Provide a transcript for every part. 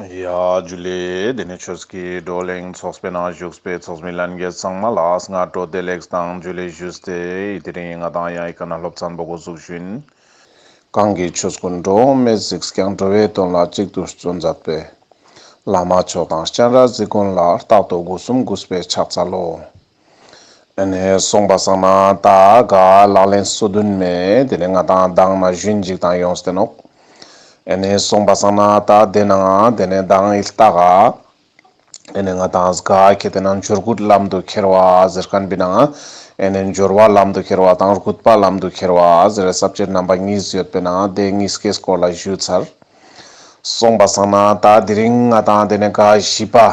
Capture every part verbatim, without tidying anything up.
ཡ་ཇུ་ལེ། དེ་ནས་ཆོས་ཀྱི་བགྲོ་གླེང་ཚོགས་པའི་ནང་བཞུགས་པའི་ཚོགས་མི་ལྷན་རྒྱས་ཚང་མ་ལ་སྔ་དྲོ་བདེ་ལེགས་དང་ཇུ་ལེ་ཞུས་ཏེ། དེ་རིང་ང་དང་ཡང་ཨི་ཀ་ན་སློབ་ཚན་པོ་འགོ་ཟུག་ཞུ་ཡིན། གང་གི་ཆོས་ཀུན་འགྲོ་འོང་མེད་གཟིགས་ཀྱང་། འགྲོ་བའི་དོན་ལ་གཅིག་ཏུ་བརྩོན་མཛད་པའི། བླ་མ་མཆོག་དང་སྤྱན་རས་གཟིགས་མགོན་ལ། རྟག་ཏུ་སྒོ་གསུམ་གུས་པས་ཕྱག་འཚལ་ལོ། ཨེ་ནེ་སོང་པ་སང་ན་ད་ག་ལག་ལེན་སོ་བདུན་མའི་དེ་ནས་ང་དང་མདང་ན་ཞུན་ཅིག་དང་ཡོངས་ཏེ་ནོག། ཨེ་ནེ་སོང་པ་སང་ན་ད་དེ་ནང་དེ་ནས་མདང་ཨི་ལྟ་ག་ཨེ་ནེ་ང་དང་ག་ཁེ་དེ་ནང་འབྱོར་རྒུད་ལམ་དུ་ཁྱེར་བ་ཟེར་མཁན་པའི་ནང་ཨེ་ནེ་འབྱོར་བ་ལམ་དུ་ཁྱེར་བ་དང་རྒུད་པ་ལམ་དུ་ཁྱེར་བ་ཟེར་ས་བཅད་རྣམ་པ་གཉིས་ཡོད་པའི་ནང་དེ་གཉིས་ཀའི་སྐོར་ལ་ཞུས་ཚར། སོང་པ་སང་ན་ད་དེ་རིང་ང་དང་དེ་ནས་ག་བཞི་པ།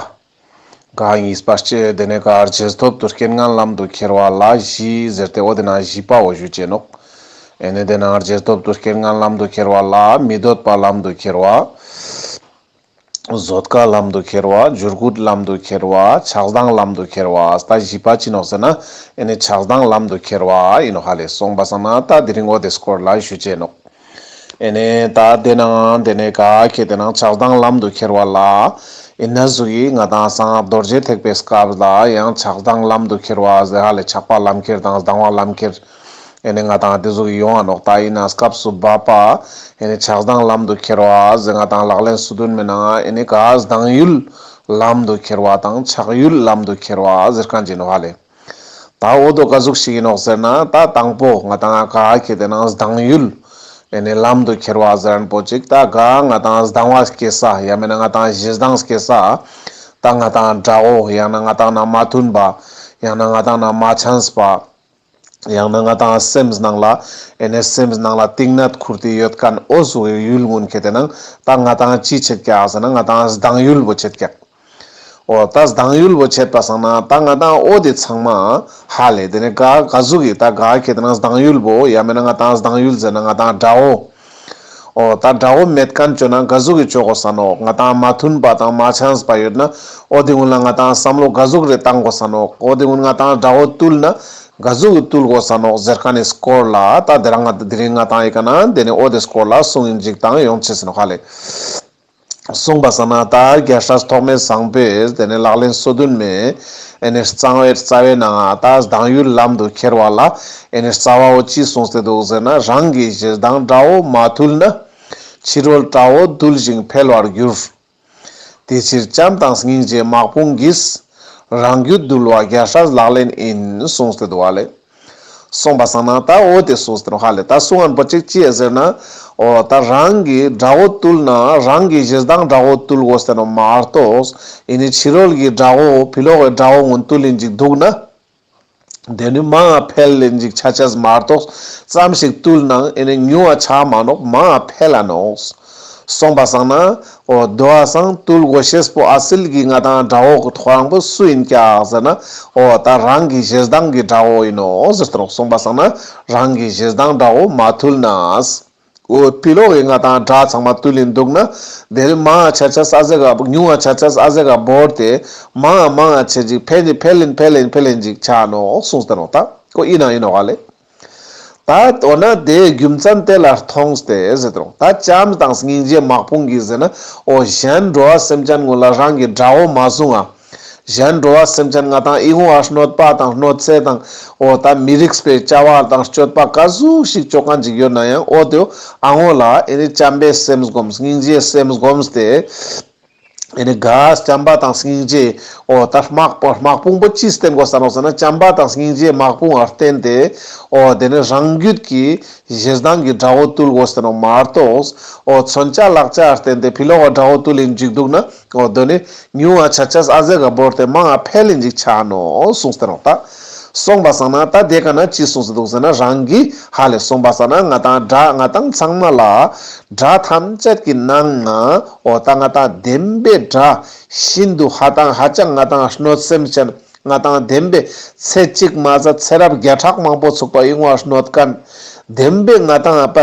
ག་གཉིས་པ་ཅིག་དེ་ནས་ག་རྗེས་ཐོབ་ཏུ་རྐྱེན་ངན་ལམ་དུ་ཁྱེར་བ་ལ་བཞི་ཟེར་ཏེ་འོ་དེ་ན་བཞི་པ་བོ་ཞུ་ཅེས་ནོག། ཨེ་ནེ་དེ་ནང་རྗེས་ཐོབ་ཏུ་རྐྱེན་ངན་ལམ་དུ་ཁྱེར་བ་ལ་མི་འདོད་པ་ལམ་དུ་ཁྱེར་བ། བཟོད་དཀའ་ལམ་དུ་ཁྱེར་བ། འབྱོར་རྒུད་ལམ་དུ་ཁྱེར་བ། ཆགས་སྡང་ལམ་དུ་ཁྱེར་བ། ད་བཞི་པ་ཅི་ནོག་ཟེར་ན་ཨེ་ནེ་ཆགས་སྡང་ལམ་དུ་ཁྱེར་བ་ཡིན་ནོག་ཧ་ལེ། སོང་པ་སང་ན་ད་དེ་རིང་འོ་དེ་སྐོར་ལ་ཞུ་ཅེས་ནོག། ཨེ་ནེ་ད་དེ་ནང་དེ་ནས་ག་ཁེ་དེ་ནང་ཆགས་སྡང་ལམ་དུ་ཁྱེར་བ་ལ་ཨེ་ན་ཟུག་གི་ང་དང་གསང་སྔགས་རྡོ་རྗེ་ཐེག་པའི་སྐབས་ལ་ཡང་ཆགས་སྡང་ལམ་དུ་ཁྱེར་བ་ཟེར་ཧ་ལེ་ཆགས་པ་ལམ་ཁྱེར་དང་སྡང་བ་ལམ་ཁྱེར་ཨེ་ནེ་ང་དང་དེ་ཟུག་གི་ཡོང་ང་ནོག། ད་ཡིན་ན་སྐབས་སུ་བབ་པ་ཨེ་ནེ་ཆགས་སྡང་ལམ་དུ་ཁྱེར་བ་ཟེར་ང་དང་ལག་ལེན་སོ་བདུན་མའི་ནང་ཨེ་ནེ་ག་སྡང་ཡུལ་ལམ་དུ་ཁྱེར་བ་དང་ཆགས་ཡུལ་ལམ་དུ་ཁྱེར་བ་ཟེར་མཁན་ཅིག་ནོག་ཧ་ལེ། ད་འོ་དོ་ག་ཟུག་ཞིག་ཡིན་ནོག་ཟེར་ན་ད་དང་པོ་ང་དང་ག་ཁེ་དེ་ནང་སྡང་ཡུལ་ཨེ་ནེ་ལམ་དུ་ཁྱེར་བ་ཟེར་མཁན་པོ་ཅིག་ད་ག་ང་དང་སྡང་བ་སྐྱེ་ས་ཡང་མེད་ན་ང་དང་ཞེ་སྡང་སྐྱེ་ས་ད་ང་དང་དགྲ་བོ་ཡང་ན་ང་དང་ན་མ་མཐུན་པ་ཡང་ན་ང་དང་ན་མ་འཆམས་པ་ཡང་ན་ང་དང་སེམས་ནང་ལ་ཨེ་ནེ་སེམས་ནང་ལ་གཏིང་ནད་ཁུར་ཏེ་ཡོད་མཁན་འོ་ཟུག་ཡུལ་ངུན་ཁེ་དེ་ནང་ད་ང་དང་ཅི་བྱེད་ཀྱག་ཟེར་ན་ང་དང་སྡང་ཡུལ་བོ་བྱེད་ཀྱག། འོ་ད་སྡང་ཡུལ་བོ་བྱེད་པ་སང་ན་ད་ང་དང་འོ་དེ་ཚང་མ་ཧ་ལེ་དེ་ནས་ག་ག་ཟུག་གི་ད་ག་ཁེ་དེ་ནང་སྡང་ཡུལ་བོ་ཡང་མེད་ན་ང་དང་སྡང་ཡུལ་ཟེར་ན་ང་དང་དགྲ་བོ། འོ་ད་དགྲ་བོ་མེད་མཁན་བཅོ་ན་ག་ཟུག་གི་བཅོ་དགོས་ས་ནོག། ང་དང་མ་མཐུན་པ་དང་མ་འཆམས་པ་ཡོད་ན་འོ་དེ་ཀུན་ལ་ང་དང་བསམ་བློ་ག་ཟུག་རེ་བཏང་དགོས་ས་ནོག། འོ་དེ་ཀུན་ང་དང་དགྲ་བོ་བཏུལ་ན་ག་ཟུག་གི་བཏུལ་དགོས་ས་ནོག་ཟེར་མཁན་ནི་སྐོར་ལ་ད་དེ་རིང་ང་དེ་རིང་ང་དང་ཨི་ཀ་ན་དེ་ནས་འོ་དེ་སྐོར་ལ་གསུང་ཡིན་ཅིག་དང་ཡོང་ཅེས་ནོག་ཧ་ལེ། གསུངས་པ་སང་ན་ད་རྒྱལ་སྲས་ཐོགས་མེད་བཟང་པོས་དེ་ནས་ལག་ལེན་སོ་བདུན་མའི་ཨེ་ནེ་རྩ་བའི་རྩ་བའི་ནང་ད་སྡང་ཡུལ་ལམ་དུ་ཁྱེར་བ་ལ་ཨེ་ནེ་རྩ་བ་བོ་ཅི་གསུངས་ཏེ་འདུག་ཟེར་ན། རང་གི་ཞེ་སྡང་དགྲ་བོ་མ་ཐུལ་ན། ཕྱི་རོལ་དགྲ་བོ་འདུལ་ཞིང་འཕེལ་བར་འགྱུར། དེ་ཕྱིར་བྱམས་དང་སྙིང་རྗེ་དམག་དཔུང་གིས། རང་རྒྱུད་འདུལ་བ་རྒྱལ་སྲས་ལག་ལེན་ཡིན་གསུངས་ཏེ་འདུག་བ་ལེ། གསུངས་པ་སང་ན་ད་འོ་དེ་གསུངས་ཏེ་ནོག་ཧ་ལེ། ད་གསུང་ངན་པོ་ཅིག་ཅི་ཡ་ཟེར་ན། འོ་ད་རང་གི་དགྲ་བོ་བཏུལ་ན་རང་གི་ཞེ་སྡང་དགྲ་བོ་བཏུལ་དགོས་ཏེ་ནོག་མ་གཏོགས་ཨེ་ནེ་ཕྱི་རོལ་གྱི་དགྲ་བོ་ཕི་ལོག་གི་དགྲ་བོ་ཀུན་བཏུལ་ཡིན་ཅིག་འདུག་ན། དེ་ནི་མང་ང་འཕེལ་ཡིན་ཅིག་ཆ་ཅེས་མ་གཏོགས་ཙམ་ཞིག་བཏུལ་ནའང་ཨེ་ནེ་ཉུང་ང་ཆ་མ་ནོག་མང་ང་འཕེལ་ལ་ནོག། གསུངས་པ་སང་ན། འོ་དོ་བ་སང་བཏུལ་དགོས་ཤེས་པོ་ཨ་སིལ་གྱི་ང་དང་དགྲ་བོ་ཁོ་རང་པོ་སུ་ཡིན་ཀྱག་ཟེར་ན། འོ་ད་རང་གི་ཞེ་སྡང་གི་དགྲ་བོ་ཡིན་ནོག་ཟེར་ཏེ་ནོག། གསུངས་པ་སང་ན་རང་གི་ཞེ་སྡང་དགྲ་བོ་མ་ཐུལ་ན། འོ་ཕི་ལོག་གི་ང་དང་དགྲ་ཚང་མ་བཏུལ་ཡིན་འདུག་ན། དེ་ལ་མང་ང་ཆ་ཅེས་ཨ་ཟེ་ག་ཉུང་ང་ཆ་ཅེས་ཨ་ཟེ་ག་བོར་ཏེ་མང་ང་མང་ང་ཆ་ཅིག་འཕེལ་ཡིན་འཕེལ་ཡིན་འཕེལ་ཡིན་འཕེལ་ཡིན་ཅིག་ཆ་ནོག་གསུངས་ཏེ་ནོག། ད་ཁོ་ཡིན་ན་ཡིན་ནོག་ཧ་ལེ། ད་འོ་ན་དེའི་རྒྱུ་མཚན་དེ་ལ་མཐོང་སྟེ་ཟེར་ཏེ་རུང་། ད་བྱམས་དང་སྙིང་རྗེ་དམག་དཔུང་གིས་ཟེར་ན། འོ་གཞན་འགྲོ་བ་སེམས་ཅན་ཀུན་ལ་རང་གི་དགྲ་བོ་མ་བཟུང་ང་། གཞན་འགྲོ་བ་སེམས་ཅན་ང་དང་ཨི་ངོ་ཨ་གནོད་པ་དང་གནོད་འཚེ་དང་། འོ་ད་མི་རིགས་པའི་བྱ་བ་དང་སྤྱོད་པ་ག་ཟུག་ཞིག་བཅོ་མཁན་ཅིག་ཡོད་ན་ཡང་། འོ་དེ་ཨ་ངོ་ལ་ཨེ་ནེ་བྱམས་པའི་སེམས་སྒོམས་སྙིང་རྗེའི་སེམས་སྒོམས་ཏེ། ཨེ་ནེ་ག་བྱམས་པ་དང་སྙིང་རྗེ། འོ་ད་དམག་དཔུང་དམག་དཔུང་པོ་ཅི་བསྟེན་དགོས་ས་ནོག་ཟེར་ན། བྱམས་པ་དང་སྙིང་རྗེ་དམག་དཔུང་ང་བསྟེན་ཏེ། འོ་དེ་ནི་རང་རྒྱུད་ཀྱི་ཞེ་སྡང་གི་དགྲ་བོ་བཏུལ་དགོས་ས་ནོག་མ་གཏོགས། འོ་མཚོན་ཆ་ལག་ཆ་བསྟེན་ཏེ་ཕི་ལོག་གི་དགྲ་བོ་བཏུལ་ཡིན་ཅིག་འདུག་ན། འོ་དེ་ནི་ཉུང་ང་ཆ་ཅེས་ཨ་ཟེ་ག་བོར་ཏེ་མང་ང་འཕེལ་ཡིན་ཅིག་ཆ་ནོག་གསུངས་ཏེ་ནོག་ད། གསུངས་པ་སང་ན་ད་དེ་ཀ་ན་ཅི་གསུངས་ཏེ་འདུག་ཟེར་ན། རང་གི་ཧ་ལེ་གསུངས་པ་སང་ན་ང་དང་དགྲ་ང་དང་ཚང་མ་ལ་དགྲ་ཐམས་ཅད་ཀྱི་ནང་ང་འོ་ད་ང་དང་བདེན་པའི་དགྲ་ཤིན་ཏུ་ཧ་དང་ཧ་ཅང་ང་དང་གནོད་སེམས་ཅན། ང་དང་བདེན་པའི་ཚེ་གཅིག་མ་ཟད་ཚེ་རབས་བརྒྱ་ཕྲག་མང་པོ་ཚུགས་པ་ཨི་ངོ་ཨ་གནོད་མཁན། བདེན་པའི་ང་དང་ཨ་པ་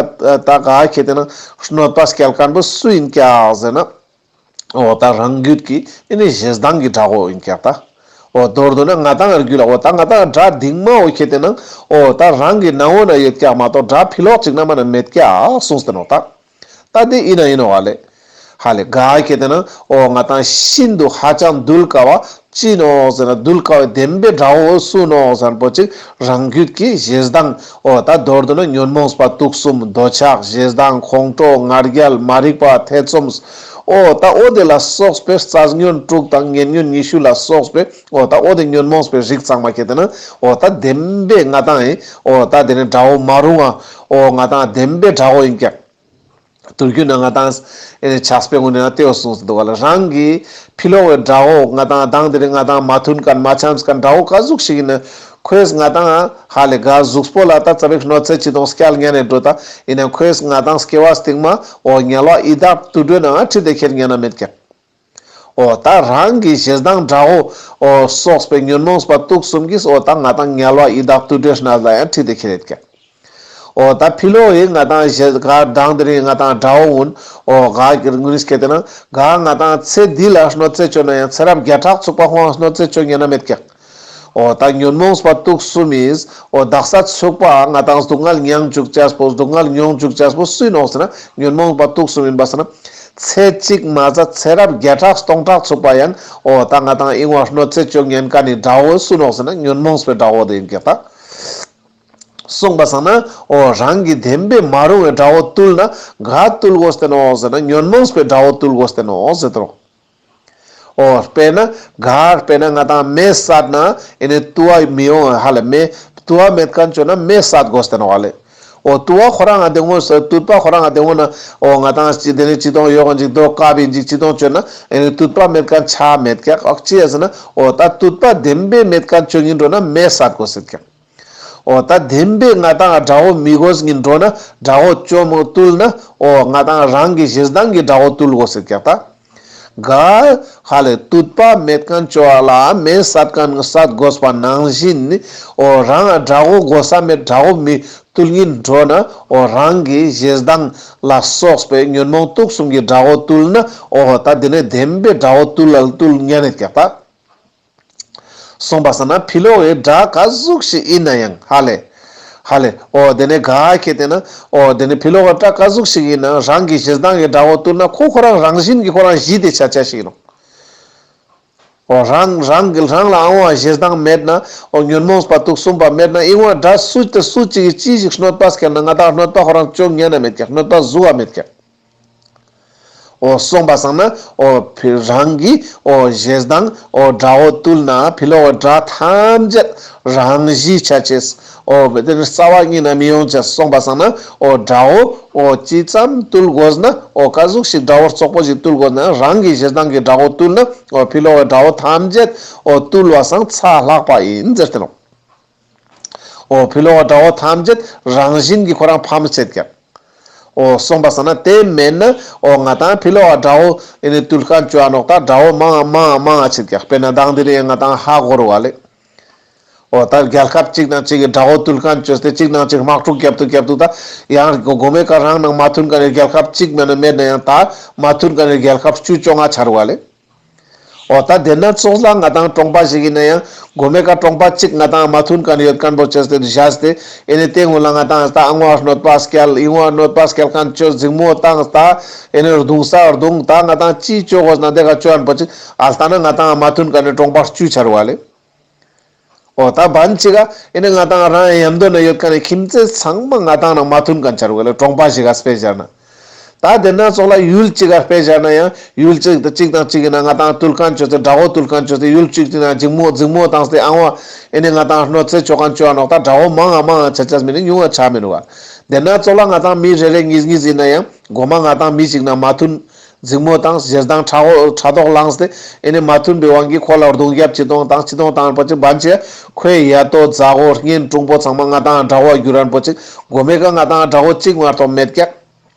ད་ག་ཁེ་དེ་ན་གནོད་པ་སྐྱལ་མཁན་པོ་སུ་ཡིན་ཀྱག་ཟེར་ན། འོ་ད་རང་རྒྱུད་ཀྱི་ཨེ་ནེ་ཞེ་སྡང་གི་དགྲ་བོ་ཡིན་ཀྱག་ད། འོ་མདོར་བསྡུ་ན་ང་དང་རྒྱུད་ལ་འོ་ད་ང་དང་དགྲ་འདིང་མ་འོ་ཁེ་དེ་ན་འོ་ད་རང་གི་ནང་ངོ་ན་ཡོད་ཀྱག་མ་གཏོགས་དགྲ་ཕི་ལོག་ཅིག་ན་མ་ན་མེད་ཀྱག་གསུངས་ཏེ་ནོག་ད། ད་དེ་ཡིན་ན་ཡིན་ནོག་ཧ་ལེ། ཧ་ལེ་ག་ཁེ་ཏེ་ན་འོ་ང་ཏང་ཤིན་ཏུ་ཧ་ཅང་གདུལ་དཀའ་བ་ཅི་ནོག་ཟེར་ན་གདུལ་དཀའ་བའི་བདེན་པའི་དགྲ་བོ་སུ་ནོག་ཟེར་ན་པོ་ཅིག་རང་རྒྱུད་ཀྱི་ཞེ་སྡང་འོ་ད་མདོར་བསྡུ་ན་ཉོན་མོངས་པ་དུག་གསུམ་འདོད་ཆགས་ཞེ་སྡང་ཁོང་ཁྲོ་ང་རྒྱལ་མ་རིག་པ་ཐེ་ཚོམ་འོ་ད་འོ་དེ་ལ་སོགས་པའི་རྩ་ཉོན་དྲུག་དང་ཉེ་ཉོན་ཉི་ཤུ་ལ་སོགས་པའི་འོ་ད་འོ་དེ་ཉོན་མོངས་པའི་རིགས་ཚང་མ་ཁེ་ཏེ་ན་འོ་ད་བདེན་པའི་ང་ཏང་ཡིན་འོ་ད་དེ་ནི་དགྲ་བོ་མ་རུང་བ་འོ་ང་ཏང་བདེན་པའི་དགྲ་བོ་ཡིན་ཀྱག་དུར་རྒྱུད་ན་ང་ཏང་ཨེ་ནི་ཆགས་པའི་ངོས་ནས་ན་ཏེའོ་གསུངས་སུ་འདུག་ག་ལ། རང་གི་ཕི་ལོག་གི་དགྲ་བོ་ང་ཏང་དང་དེ་རིང་ང་ཏང་མ་མཐུན་མཁན་མ་འཆམས་མཁན་དགྲ་བོ་ག་ཟུག་ཞིག་ཡིན་ན་ཁོས་ང་ཏང་ཧ་ལེ་ག་གཟུགས་པོ་ལ་ད་ཙ་པིག་གནོད་འཚེ་ཅི་དང་སྐྱལ་ཉན་ནས་འགྲོ་ད་ཡིན་ན་ཁོས་ང་ཏང་སྐྱེ་བ་སྟིང་མ་འོ་དམྱལ་བ་ཡི་དྭགས་དུད་འགྲོའི་ནང་ཁྲིད་དེ་ཁྱེར་ཉན་ན་མེད་ཀྱག་འོ་ད་རང་གི་ཞེ་སྡང་དགྲ་བོ་འོ་སོགས་པའི་ཉོན་མོངས་པ་དུག་གསུམ་གྱིས་འོ་ད་ང་ཏང་དམྱལ་བ་ཡི་དྭགས་དུད་འགྲོའི་གནས་ལ་ཡང་ཁྲིད་དེ་ཁྱེར་ཡོད་ཀྱག་འོ་ད་ཕི་ལོག་གི་ང་ཏང་ཞེ་ག་དང་དེ་རིང་ང་ཏང་དགྲ་བོ་གུན་འོ་ག་གི་ངུ་ནིས་ཁེ་ཏེ་ན་ག་ང་ཏང་ཚེ་འདི་ལ་གནོད་འཚེ་བཅོ་ན་ཡང་ཚེ་རབས་བརྒྱ་ཕྲག་ཚུག་པ་ཁོང་གནོད་འཚེ་བཅོ་ཉན་ན་མེད་ཀྱག་འོ་ད་ཉོན་མོངས་པ་དུག་གསུམ་མིས་འོ་དག་ས་ཚུག་པ་ང་ཏང་སྡུག་བསྔལ་མྱང་བཅུག་ཅེས་པོ་སྡུག་བསྔལ་མྱོང་བཅུག་ཅེས་པོ་སུ་ཡིན་ནོག་ཟེར་ན་ཉོན་མོངས་པ་དུག་གསུམ་ཡིན་པ་ཟེར་ན་ཚེ་གཅིག་མ་ཚད་ཚེ་རབས་བརྒྱ་ཕྲག་སྟོང་ཕྲག་ཚུག་པ་ཡང་འོ་ད་ང་ཏང་ཨིན་བ་གནོད་འཚེ་བཅོ་ཉན་མཁན་ནི་དགྲ་བོ་སུ་ནོག་ཟེར་ན་ཉོན་མོངས་པའི་དགྲ་བོ་དེ་ཡིན་ཀྱག་ད། གསུངས་པ་སང་ན་འོ་རང་གི་བདེན་པའི་མ་རུང་བའི་དགྲ་བོ་བཏུལ་ན་ག་བཏུལ་དགོས་ཏེ་ནོག་ཟེར་ན་ཉོན་མོངས་པའི་དགྲ་བོ་བཏུལ་དགོས་ཏེ་ནོག་ཟེར་ཏེ་ནོག་འོ་དཔེར་ན་ག་དཔེར་ན་ང་ཏང་མེ་བསད་ན་ཨེ་ནི་དུ་བ་མི་ཡོང་ཧ་ལེ་མེ་དུ་བ་མེད་མཁན་བཅོ་ན་མེ་བསད་དགོས་ཏེ་ནོག་ཧ་ལེ། འོ་དུ་བ་ཁོ་རང་ང་དེ་སྔོན་ས་དུད་པ་ཁོ་རང་ང་དེ་སྔོན་ན་འོ་ང་ཏང་ཅི་དེ་ནི་ཅི་དོང་ཡོག་གི་ཅིག་དོ་ཀ་བི་ཅིག་ཅི་དོང་བཅོ་ན་ཨེ་ནི་དུད་པ་མེད་མཁན་ཆ་མེད་ཀྱག་ཨོ་ཅི་ཡ་ཟེར་ན་འོ་ད་དུད་པ་བདེན་པའི་མེད་མཁན་བཅོ་ཉིན་འགྲོ་ན་མེ་བསད་དགོས་ཟེར་ཀྱག་འོ་ད་བདེན་པའི་ང་ཏང་དགྲ་བོ་མི་དགོས་ཉིན་འགྲོ་ན་དགྲ་བོ་བཅོ་མོ་བཏུལ་ན་འོ་ང་ཏང་རང་གི་ཞེ་སྡང་གི་དགྲ་བོ་བཏུལ་དགོས་ཟེར་ཀྱག་ད། ག་ཧ་ལེ་དུད་པ་མེད་མཁན་བཅོ་བ་ལ་མེ་བསད་མཁན་བསད་དགོས་པ་ནང་བཞིན་ནི་འོ་རང་དགྲ་བོ་དགོས་ས་མེད་དགྲ་བོ་མི་བཏུལ་ཉིན་འགྲོ་ན་འོ་རང་གི་ཞེ་སྡང་ལ་སོགས་པའི་ཉོན་མོངས་དུག་གསུམ་གྱི་དགྲ་བོ་བཏུལ་ན་འོ་ད་དེ་ནས་བདེན་པའི་དགྲ་བོ་བཏུལ་ལ་བཏུལ་ཉན་ནས་ཀྱག་ད། གསུངས་པ་སང་ན་ཕི་ལོག་གི་དགྲ་ག་ཟུག་ཞིག་ཡིན་ན་ཡང་ཧ་ལེ། ཧ་ལེ། འོ་དེ་ནས་ག་ཁེ་ཏེ་ན། འོ་དེ་ནས་ཕི་ལོག་གི་དགྲ་ག་ཟུག་ཞིག་ཡིན་ན་རང་གི་ཞེ་སྡང་གི་དགྲ་བོ་བཏུལ་ན་ཁོ་ཁོ་རང་རང་བཞིན་གྱི་ཁོ་རང་ཞི་དེ་ཆ་ཆ་ཞིག་ཡིན་ནོག་འོ་རང་རང་གི་རང་ལ་ཨང་བ་ཞེ་སྡང་མེད་ན། འོ་ཉོན་མོངས་པ་དུག་གསུམ་པ་མེད་ན་ཨིན་བ་དགྲ་སུ་དེ་སུ་ཅིག་གི་ཅི་ཞིག་གནོད་པ་སྐྱེལ་ན་ང་དང་གནོད་པ་ཁོ་རང་བཅོ་ཉན་ན་མེད་ཀྱག་གནོད་པ་ཟུག་ག་མེད་ཀྱག་འོ་གསུངས་པ་སང་ན་འོ་ཕི་རང་གི་འོ་ཞེ་སྡང་འོ་དགྲ་བོ་བཏུལ་ན་ཕི་ལོག་གི་དགྲ་ཐམས་ཅད་རང་ཞི་ཆ་ཅེས། འོ་དེ་ནི་རྩ་བ་ཉིད་ནས་མི་ཡོང་ཅེས་གསུངས་པ་སང་ན་འོ་དགྲ་བོ་འོ་ཅི་ཙམ་བཏུལ་དགོས་ན་འོ་ག་ཟུག་ཞིག་དགྲ་བོ་རྩོག་པོ་ཞིག་བཏུལ་དགོས་ན་རང་གི་ཞེ་སྡང་གི་དགྲ་བོ་བཏུལ་ན་འོ་ཕི་ལོག་གི་དགྲ་བོ་ཐམས་ཅད་འོ་བཏུལ་བ་སང་ཚ་ལྷག་པ་ཡིན་ཟེར་ཏེ་ནོག་འོ་ཕི་ལོག་གི་དགྲ་བོ་ཐམས་ཅད་རང་བཞིན་གྱིས་ཁོ་རང་ཕམ་ཆེད་ཀྱག་འོ་གསུངས་པ་སང་ན་དེ་མེད་ན་འོ་ང་དང་ཕི་ལོག་གི་དགྲ་བོ་ཨེ་ནི་བཏུལ་མཁན་བཅོ་འ་ནོག་ད་དགྲ་བོ་མང་ང་མང་ང་མང་ང་ཆེད་ཀྱག་དཔེར་ན་མདང་དེ་རིང་ང་དང་ཧ་གོ་རུ་བ་ལེ། འོ་ད་རྒྱལ་ཁབ་གཅིག་ནང་གཅིག་གི་དགྲ་བོ་བཏུལ་མཁན་བཅོས་ཏེ་གཅིག་ནང་གཅིག་དམག་འཁྲུག་རྒྱབ་ཏུ་རྒྱབ་ཏུ་ད་ཡང་གོ་མེ་ཀ་རང་ནང་མ་མཐུན་མཁན་ནི་རྒྱལ་ཁབ་གཅིག་མེད་ན་མེད་ན་ཡང་ད་མ་མཐུན་མཁན་ནི་རྒྱལ་ཁབ་བཅུ་བཅོ་ལྔ་ཆ་རུ་བ་ལེ། འོ་ད་དེ་ན་ཙོགས་ལ་ང་དང་གྲོང་པ་ཞིག་ཡིན་ན་ཡང་གོ་མེ་ཀ་གྲོང་པ་གཅིག་ང་དང་མ་མཐུན་མཁན་ཡོད་མཁན་པོ་བཅོས་ཏེ་བཞག་སྟེ་ཨེ་ནི་དེ་སྔོན་ལ་ང་དང་ད་ཨང་བ་གནོད་པ་སྐྱལ་ཨིན་བ་གནོད་པ་སྐྱལ་མཁན་བཅོས་འཛིང་མོ་བཏང་ད་ཨེ་ནི་རྡུང་ས་རྡུང་ད་ང་དང་ཅི་བཅོ་དགོས་ན་དེ་ག་བཅོ་འ་པོ་ཅིག་ཨ་ལྟ་ན་ང་དང་མ་མཐུན་མཁན་ནི་གྲོང་པ་བཅུ་ཆ་རུ་བ་ལེ། འོ་ད་བན་ཅིག་ག་ཨེ་ནི་ང་དང་རང་ཡམ་དོ་ན་ཡོད་མཁན་ནི་ཁྱིམ་མཚེས་ཚང་མ་ང་དང་ནང་མ་མཐུན་མཁན་ཆ་རུ་བ་ལེ་གྲོང་པ་ཞིག་ག་དཔེ་བཞག་ན། ད་དེ་ན་ཙོགས་ལ་ཡུལ་གཅིག་ག་དཔེ་བཞག་ན་ཡང་ཡུལ་གཅིག་དང་གཅིག་དང་གཅིག་ཡིན་ན་ང་དང་བཏུལ་མཁན་བཅོས་ཏེ་དགྲ་བོ་བཏུལ་མཁན་བཅོས་ཏེ་ཡུལ་གཅིག་དེ་ན་འཛིང་མོ་འཛིང་མོ་བཏང་སྟེ་ཨང་བ་ཨེ་ནི་ང་དང་གནོད་འཚེ་བཅོ་མཁན་བཅོ་འ་ནོག་ད་དགྲ་བོ་མང་ང་མང་ང་ཆ་ཆ་མེད་ན་ཉུང་ང་ཆ་མེད་ནུག་བ། དེ་ན་ཙོགས་ལ་ང་དང་མི་རེ་རེ་གཉིས་གཉིས་ཡིན་ན་ཡང་གོ་མ་ང་དང་མི་གཅིག་ན་མ་མཐུན། འཛིང་མོ་དང་ཞེ་སྡང་ཕྲག་ཕྲག་དོག་ལངས་ཏེ་ཨེ་ནི་མ་མཐུན་པའི་དབང་གིས་ཁོ་ལ་རྡུང་རྒྱབ་ཅི་གཏོང་དང་ཅི་གཏོང་དང་པོ་ཅིག་བན་ཅེ་ཁོའི་ཡ་དོ་མཛའ་བོ་གཉེན་དྲུང་པོ་ཚང་མ་ང་དང་དགྲ་བོ་གྱུར་རན་པོ་ཅིག་གོ་མེ་ཀ་ང་དང་དགྲ་བོ་གཅིག་མ་གཏོགས་མེད་ཀྱག་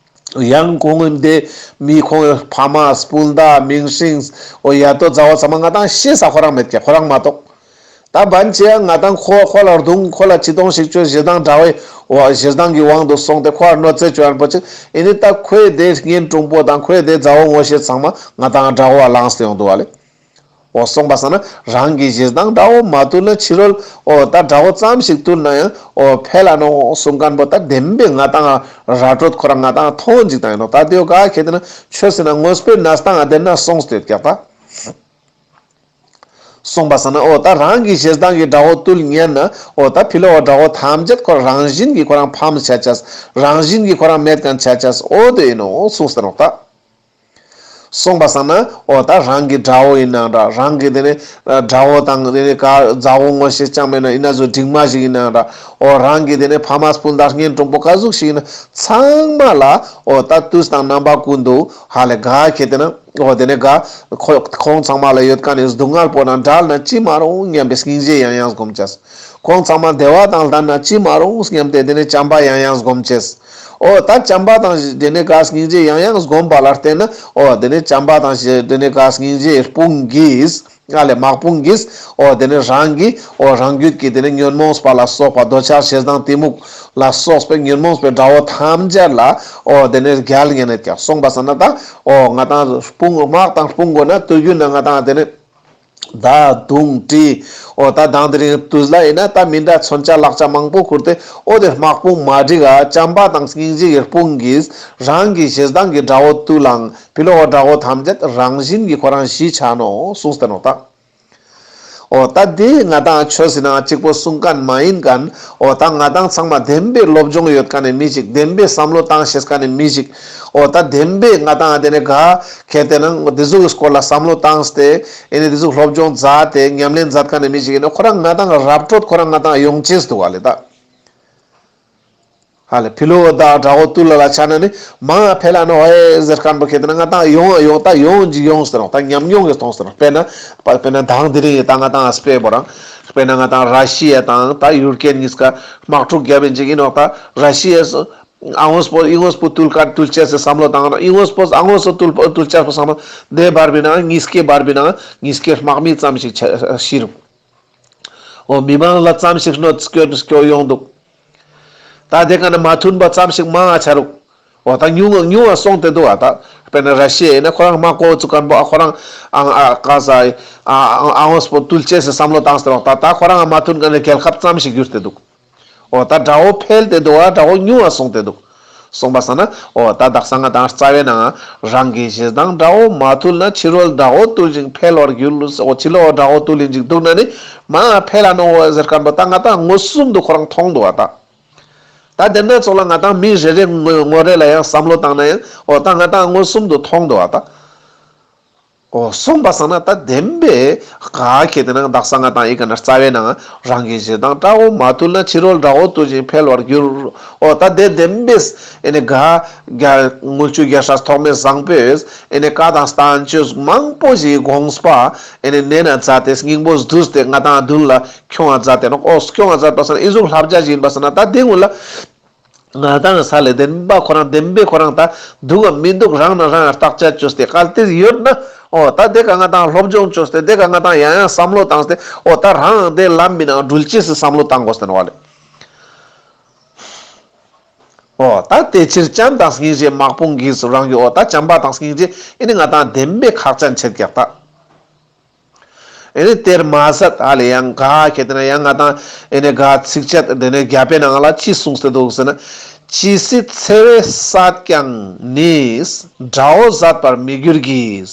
ཡང་ཁོང་གི་འདི་མི་ཁོང་གི་ཕ་མ་སྤུན་ཟླ་མིང་སྲིང་འོ་ཡ་དོ་མཛའ་བོ་ཚང་མ་ང་དང་ཤེས་ས་ཁོ་རང་མེད་ཀྱག་ཁོ་རང་མ་གཏོགས། ད་བན་ཅེ་ང་དང་ཁོ་ཁོ་ལ་རྡུང་ཁོ་ལ་ཅི་གཏོང་ཞིག་བཅོས་ཞེ་སྡང་དགྲ་བོའི་འོ་ཞེ་སྡང་གི་དབང་དུ་སོང་སྟེ་ཁོ་ལ་གནོད་འཚེ་བཅོ་འ་པོ་ཅིག་ཨེ་ནི་ད་ཁོའི་དེ་གཉེན་དྲུང་པོ་དང་ཁོའི་དེ་མཛའ་བོ་ངོ་ཤེས་ཚང་མ་ང་དང་དགྲ་བོ་བ་ལངས་ཏེ་ཡོང་འདུག་བ་ལེ། འོ་གསུངས་པ་སང་ན་རང་གི་ཞེ་སྡང་དགྲ་བོ་མ་བཏུལ་ན། ཕྱི་རོལ་འོ་ད་དགྲ་བོ་ཙམ་ཞིག་བཏུལ་ན་ཡང་འོ་འཕེལ་ལ་ནོག་གསུང་མཁན་པོ་ད་བདེན་པའི་ང་ཏང་ར་སྤྲོད་ཁོ་རང་ང་ཏང་མཐོང་ཅིག་ཏང་ཡིན་ནོག་ད་དེའོ་ག་ཁེ་ཏེ་ན་ཆོས་ཟེར་ན་དངོས་པོའི་གནས་སྟངས་ང་དེ་ན་སོང་སྟེ་ཡོད་ཀྱག་ད། གསུངས་པ་སང་ན་འོ་ད་རང་གི་ཞེ་སྡང་གི་དགྲ་བོ་བཏུལ་ཉན་ན་འོ་ད་ཕྱི་ལོགས་དགྲ་བོ་ཐམས་ཅད་ཁོ་རང་བཞིན་གྱིས་ཁོ་རང་ཕམ་ཆ་ཆས། རང་བཞིན་གྱིས་ཁོ་རང་མེད་མཁན་ཆ་ཆས། འོ་དེ་ཡིན་ནོག་གསུངས་ཏེ་ནོག་ད། གསུངས་པ་སང་ན་འོ་ད་རང་གི་དགྲ་བོ་ཡིན་ནའང་འདྲ། རང་གི་དེ་ནས་དགྲ་བོ་དང་དེ་ནས་ག་མཛའ་བོ་ངོ་ཤེས་ཅང་མེད་ན་ཡིན་ན་ཟོ་འབྲིང་མ་ཞིག་ཡིན་ནའང་འདྲ། འོ་རང་གི་དེ་ནས་ཕ་མ་སྤུན་ཟླ་གཉེན་དྲུང་པོ་ག་ཟུག་ཞིག་ཡིན་ན་ཚང་མ་ལ་འོ་ད་དུས་དང་རྣམ་པ་ཀུན་ཏུ་ཧ་ལས་ག་ཁེ་ཏེ་ན་འོ་དེ་ནས་ག་ཁོ་ཁོང་ཚང་མ་ལ་ཡོད་མཁན་ནི་སྡུག་བསྔལ་པོ་ན་བྲལ་ན་ཅི་མ་རུང་སྙམ་པའི་སྙིང་རྗེ་ཡང་ཡང་སྒོམ་ཆས། ཁོང་ཚང་མ་བདེ་བ་དང་ལྡན་ན་ཅི་མ་རུང་སྙམ་སྟེ་དེ་ནས་བྱམས་པ་ཡང་ཡང་སྒོམ་ཆས། འོ་ད་བྱམས་པ་དང་དེ་ནས་ག་སྙིང་རྗེ་ཡང་ཡང་སྒོམ་པ་ལ་བརྟེན་ན་འོ་དེ་ནས་བྱམས་པ་དང་དེ་ནས་ག་སྙིང་རྗེའི་དཔུང་གིས་ཨ་ལས་དམག་དཔུང་གིས་འོ་དེ་ནས་རང་གི་འོ་རང་རྒྱུད་ཀྱི་དེ་ནས་ཉོན་མོངས་པ་ལ་སོགས་པ་འདོད་ཆགས་ཞེ་སྡང་གཏི་མུག་ལ་སོགས་པའི་ཉོན་མོངས་པའི་དགྲ་བོ་ཐམས་ཅད་ལ་འོ་དེ་ནས་རྒྱལ་ཉན་ནས་ཀྱང་གསུངས་པ་སང་ན་ད་འོ་ང་ཏང་དཔུང་དམག་དང་དཔུང་དགོས་ན་དུས་རྒྱུན་ན་ང་ཏང་དེ་ནས་མདའ་མདུང་གྲི། འོ་ད་དང་དེ་རིང་དུས་ལ་ཡིན་ན་ད་མི་འདྲ་མཚོན་ཆ་ལག་ཆ་མང་པོ་ཁུར་ཏེ་འོ་དེ་དམག་དཔུང་མ་འགྲིག་ག་བྱམས་པ་དང་སྙིང་རྗེ་ཡི་དཔུང་གིས་རང་གི་ཞེ་སྡང་གི་དགྲ་བོ་བཏུལ་ལང་། ཕི་ལོགས་དགྲ་བོ་ཐམས་ཅད་རང་བཞིན་གྱིས་ཁོ་རང་ཞི་ཆ་ནོག་གསུངས་ཏེ་ནོག་ད། འོ་ད་དེ་ང་ཏང་ཆོས་ཟེར་ན་གཅིག་པོ་གསུང་མཁན་མ་ཡིན་མཁན། འོ་ད་ང་ཏང་ཚང་མ་བདེན་པའི་སློབ་སྦྱོང་ཡོད་མཁན་ནི་མི་ཞིག་བདེན་པའི་བསམ་བློ་བཏང་ཤེས་མཁན་ནི་མི་ཞིག་འོ་ད་བདེན་པའི་ང་ཏང་དེ་ནས་ག་ཁེ་ཏེ་ན་འདི་ཟུག་གི་སྐོར་ལ་བསམ་བློ་བཏང་སྟེ་ཨེ་ནི་འདི་ཟུག་སློབ་སྦྱོང་མཛད་དེ་ཉམས་ལེན་མཛད་མཁན་ནི་མི་ཞིག་ཡིན་ན་ཁོ་རང་ང་ཏང་ར་སྤྲོད་ཁོ་རང་ང་ཏང་ཡོང་ཅེས་འདུག་ག་ལེ་ད། ཧ་ལས་ཕི་ལོགས་དགྲ་བོ་བཏུལ་ལ་ཆ་ན་ནི་མང་ང་འཕེལ་ལ་ནོག་ཧེ་ཟེར་མཁན་པོ་ཁེ་ཏེ་ན་ང་ཏང་ཡོང་ཡོང་ད་ཡོང་ཅིག་ཡོང་ཟེར་ནོག་ད་ཉམས་མྱོང་གི་གཏོང་ཟེར་ནོག་དཔེར་ན་དཔེར་ན་དང་དེ་རིང་ད་ང་ཏང་དཔེ་བོ་རང་དཔེར་ན་ང་ཏང་ར་ཤི་ཡ་དང་ད་ཡུར་ཀེན་གཉིས་ཀ་དམག་འཁྲུག་བརྒྱབ་ཡིན་ཅིག་ཡིན་ནོག་ད་ར་ཤི་ཡ་ཨ་ངོས་པོ་ཨི་ངོས་པོ་བཏུལ་ཀ་བཏུལ་ཅེས་སི་བསམ་བློ་བཏང་ན་ཨི་ངོས་པོ་ཨ་ངོས་སུ་བཏུལ་བཏུལ་ཅེས་པོ་བསམ་བློ་དེ་བར་བི་ན་གཉིས་ཀའི་བར་བི་ན་གཉིས་ཀའི་དམག་མི་ཙམ་ཞིག་ཤི་རུང་། འོ་མི་མང་ལ་ཙམ་ཞིག་གནོད་སྐྱོན་སྐྱོན་ཡོང་འདུག་ད་དེ་ག་ན་མ་མཐུན་པ་ཙམ་ཞིག་མང་ང་ཆ་རུང་། འོ་ད་ཉུང་ང་ཉུང་ང་སོང་སྟེ་འདུག་ཨ་ད། དཔེར་ན་ར་ཤི་ཡ་ཡིན་ན་ཁོ་རང་དམག་གོ་བཙུགས་མཁན་པོ་ཨ་ཁོ་རང་ཨ་ཨ་ག་ས་ཨ་ཨ་ངོས་པོ་བཏུལ་ཅེས་སི་བསམ་བློ་བཏང་སྟེ་རོགས་ད་ད་ཁོ་རང་ང་མ་མཐུན་མཁན་ནི་རྒྱལ་ཁབ་ཙམ་ཞིག་གྱུར་ཏེ་འདུག་འོ་ད་དགྲ་བོ་འཕེལ་ཏེ་འདུག་ཨ་དགྲ་བོ་ཉུང་ང་སོང་སྟེ་འདུག་གསུངས་པ་སང་ན་འོ་ད་དག་ས་ང་ཏང་རྩ་བའི་ནང་རང་གི་ཞེ་སྡང་དགྲ་བོ་མ་བཏུལ་ན། ཕྱི་རོལ་དགྲ་བོ་བཏུལ་ཞིང་འཕེལ་བར་འགྱུར། འོ་ཕྱི་ལོགས་དགྲ་བོ་བཏུལ་ཡིན་ཅིག་འདུག་ན་ནི་མ་འཕེལ་ལ་ནོག་ཟེར་མཁན་པོ་ད་ང་ཏང་མངོན་སུམ་དུ་ཁོ་རང་མཐོང་འདུག་ཨ་ད། ད་དེ་ན་ཙོགས་ལ་ང་ཏང་མི་རེ་རེ་ངོ་ངོ་རེ་ལ་ཡང་བསམ་བློ་བཏང་ན་ཡང་འོ་ད་ང་ཏང་མངོན་སུམ་དུ་མཐོང་འདུག་ཨ་ད། འོ་གསུངས་པ་སང་ན་ད་བདེན་པའི་ག་ཁེ་ཏེ་ན་དག་ས་ང་ཏང་ཨི་ཀ་ན་རྩ་བའི་ནང་རང་གི་ཞེ་སྡང་དགྲ་བོ་མ་བཏུལ་ན། ཕྱི་རོལ་དགྲ་བོ་བཏུལ་ཞིང་འཕེལ་བར་འགྱུར། འོ་ད་དེ་བདེན་པས་ཨེ་ནི་ག་རྒྱ་དངུལ་ཆུ་རྒྱལ་སྲས་ཐོགས་མེད་བཟང་པོས་ཨེ་ནི་བཀའ་དང་བསྟན་བཅོས་མང་པོ་ཞིག་དགོངས་པ་ཨེ་ནི་ནན་ན་མཛད་དེ་སྙིང་པོ་བསྡུས་ཏེ་ང་ཏང་མདུན་ལ་ཁྱོང་ང་མཛད་དེ་ནོག་འོ་ཁྱོང་ང་མཛད་པ་སང་ན་ཨི་ཟུག་བསླབ་བྱ་ཞིག་ཡིན་པ་སང་ན་ད་དེ་ཀུན་ལ། ང་ཏང་ས་ལས་བདེན་པ་ཁོ་རང་བདེན་པའི་ཁོ་རང་ད་འདུག་ག་མི་འདུག་རང་ན་རང་བརྟག་དཔྱད་བཅོས་ཏེ་གལ་ཏེ་ཡོད་ན་འོ་ད་དེ་ཀ་ང་ཏང་སློབ་སྦྱོང་བཅོས་ཏེ་དེ་ཀ་ང་ཏང་ཡང་ཡང་བསམ་བློ་བཏང་སྟེ་འོ་ད་རང་དེ་ལམ་མི་ནང་འགྲུལ་ཅེས་སི་བསམ་བློ་བཏང་དགོས་ཟེར་བ་ལེ། འོ་ད་དེ་ཕྱིར་བྱམས་དང་སྙིང་རྗེ་དམག་དཔུང་གིས་རང་གི་འོ་ད་བྱམས་པ་དང་སྙིང་རྗེ་ཨེ་ནི་ང་ཏང་བདེན་པའི་ཁག་ཅན་ཆེད་ཀྱག་ད། ཨེ་ནི་དེར་མ་ཟད་ཧ་ལས་ཡང་ག་ཁེ་ཏེ་ན་ཡང་ང་ཏང་ཨེ་ནི་ག་ཚིགས་བཅད་དེ་ནས་རྒྱ་དཔེ་ནང་ལ་ཅི་གསུངས་ཏེ་འདུག་ཟེར་ན། ཇི་སྲིད་འཚེ་བ་བསད་ཀྱང་ནི། དགྲ་བོ་ཟད་པར་མི་འགྱུར་གྱི།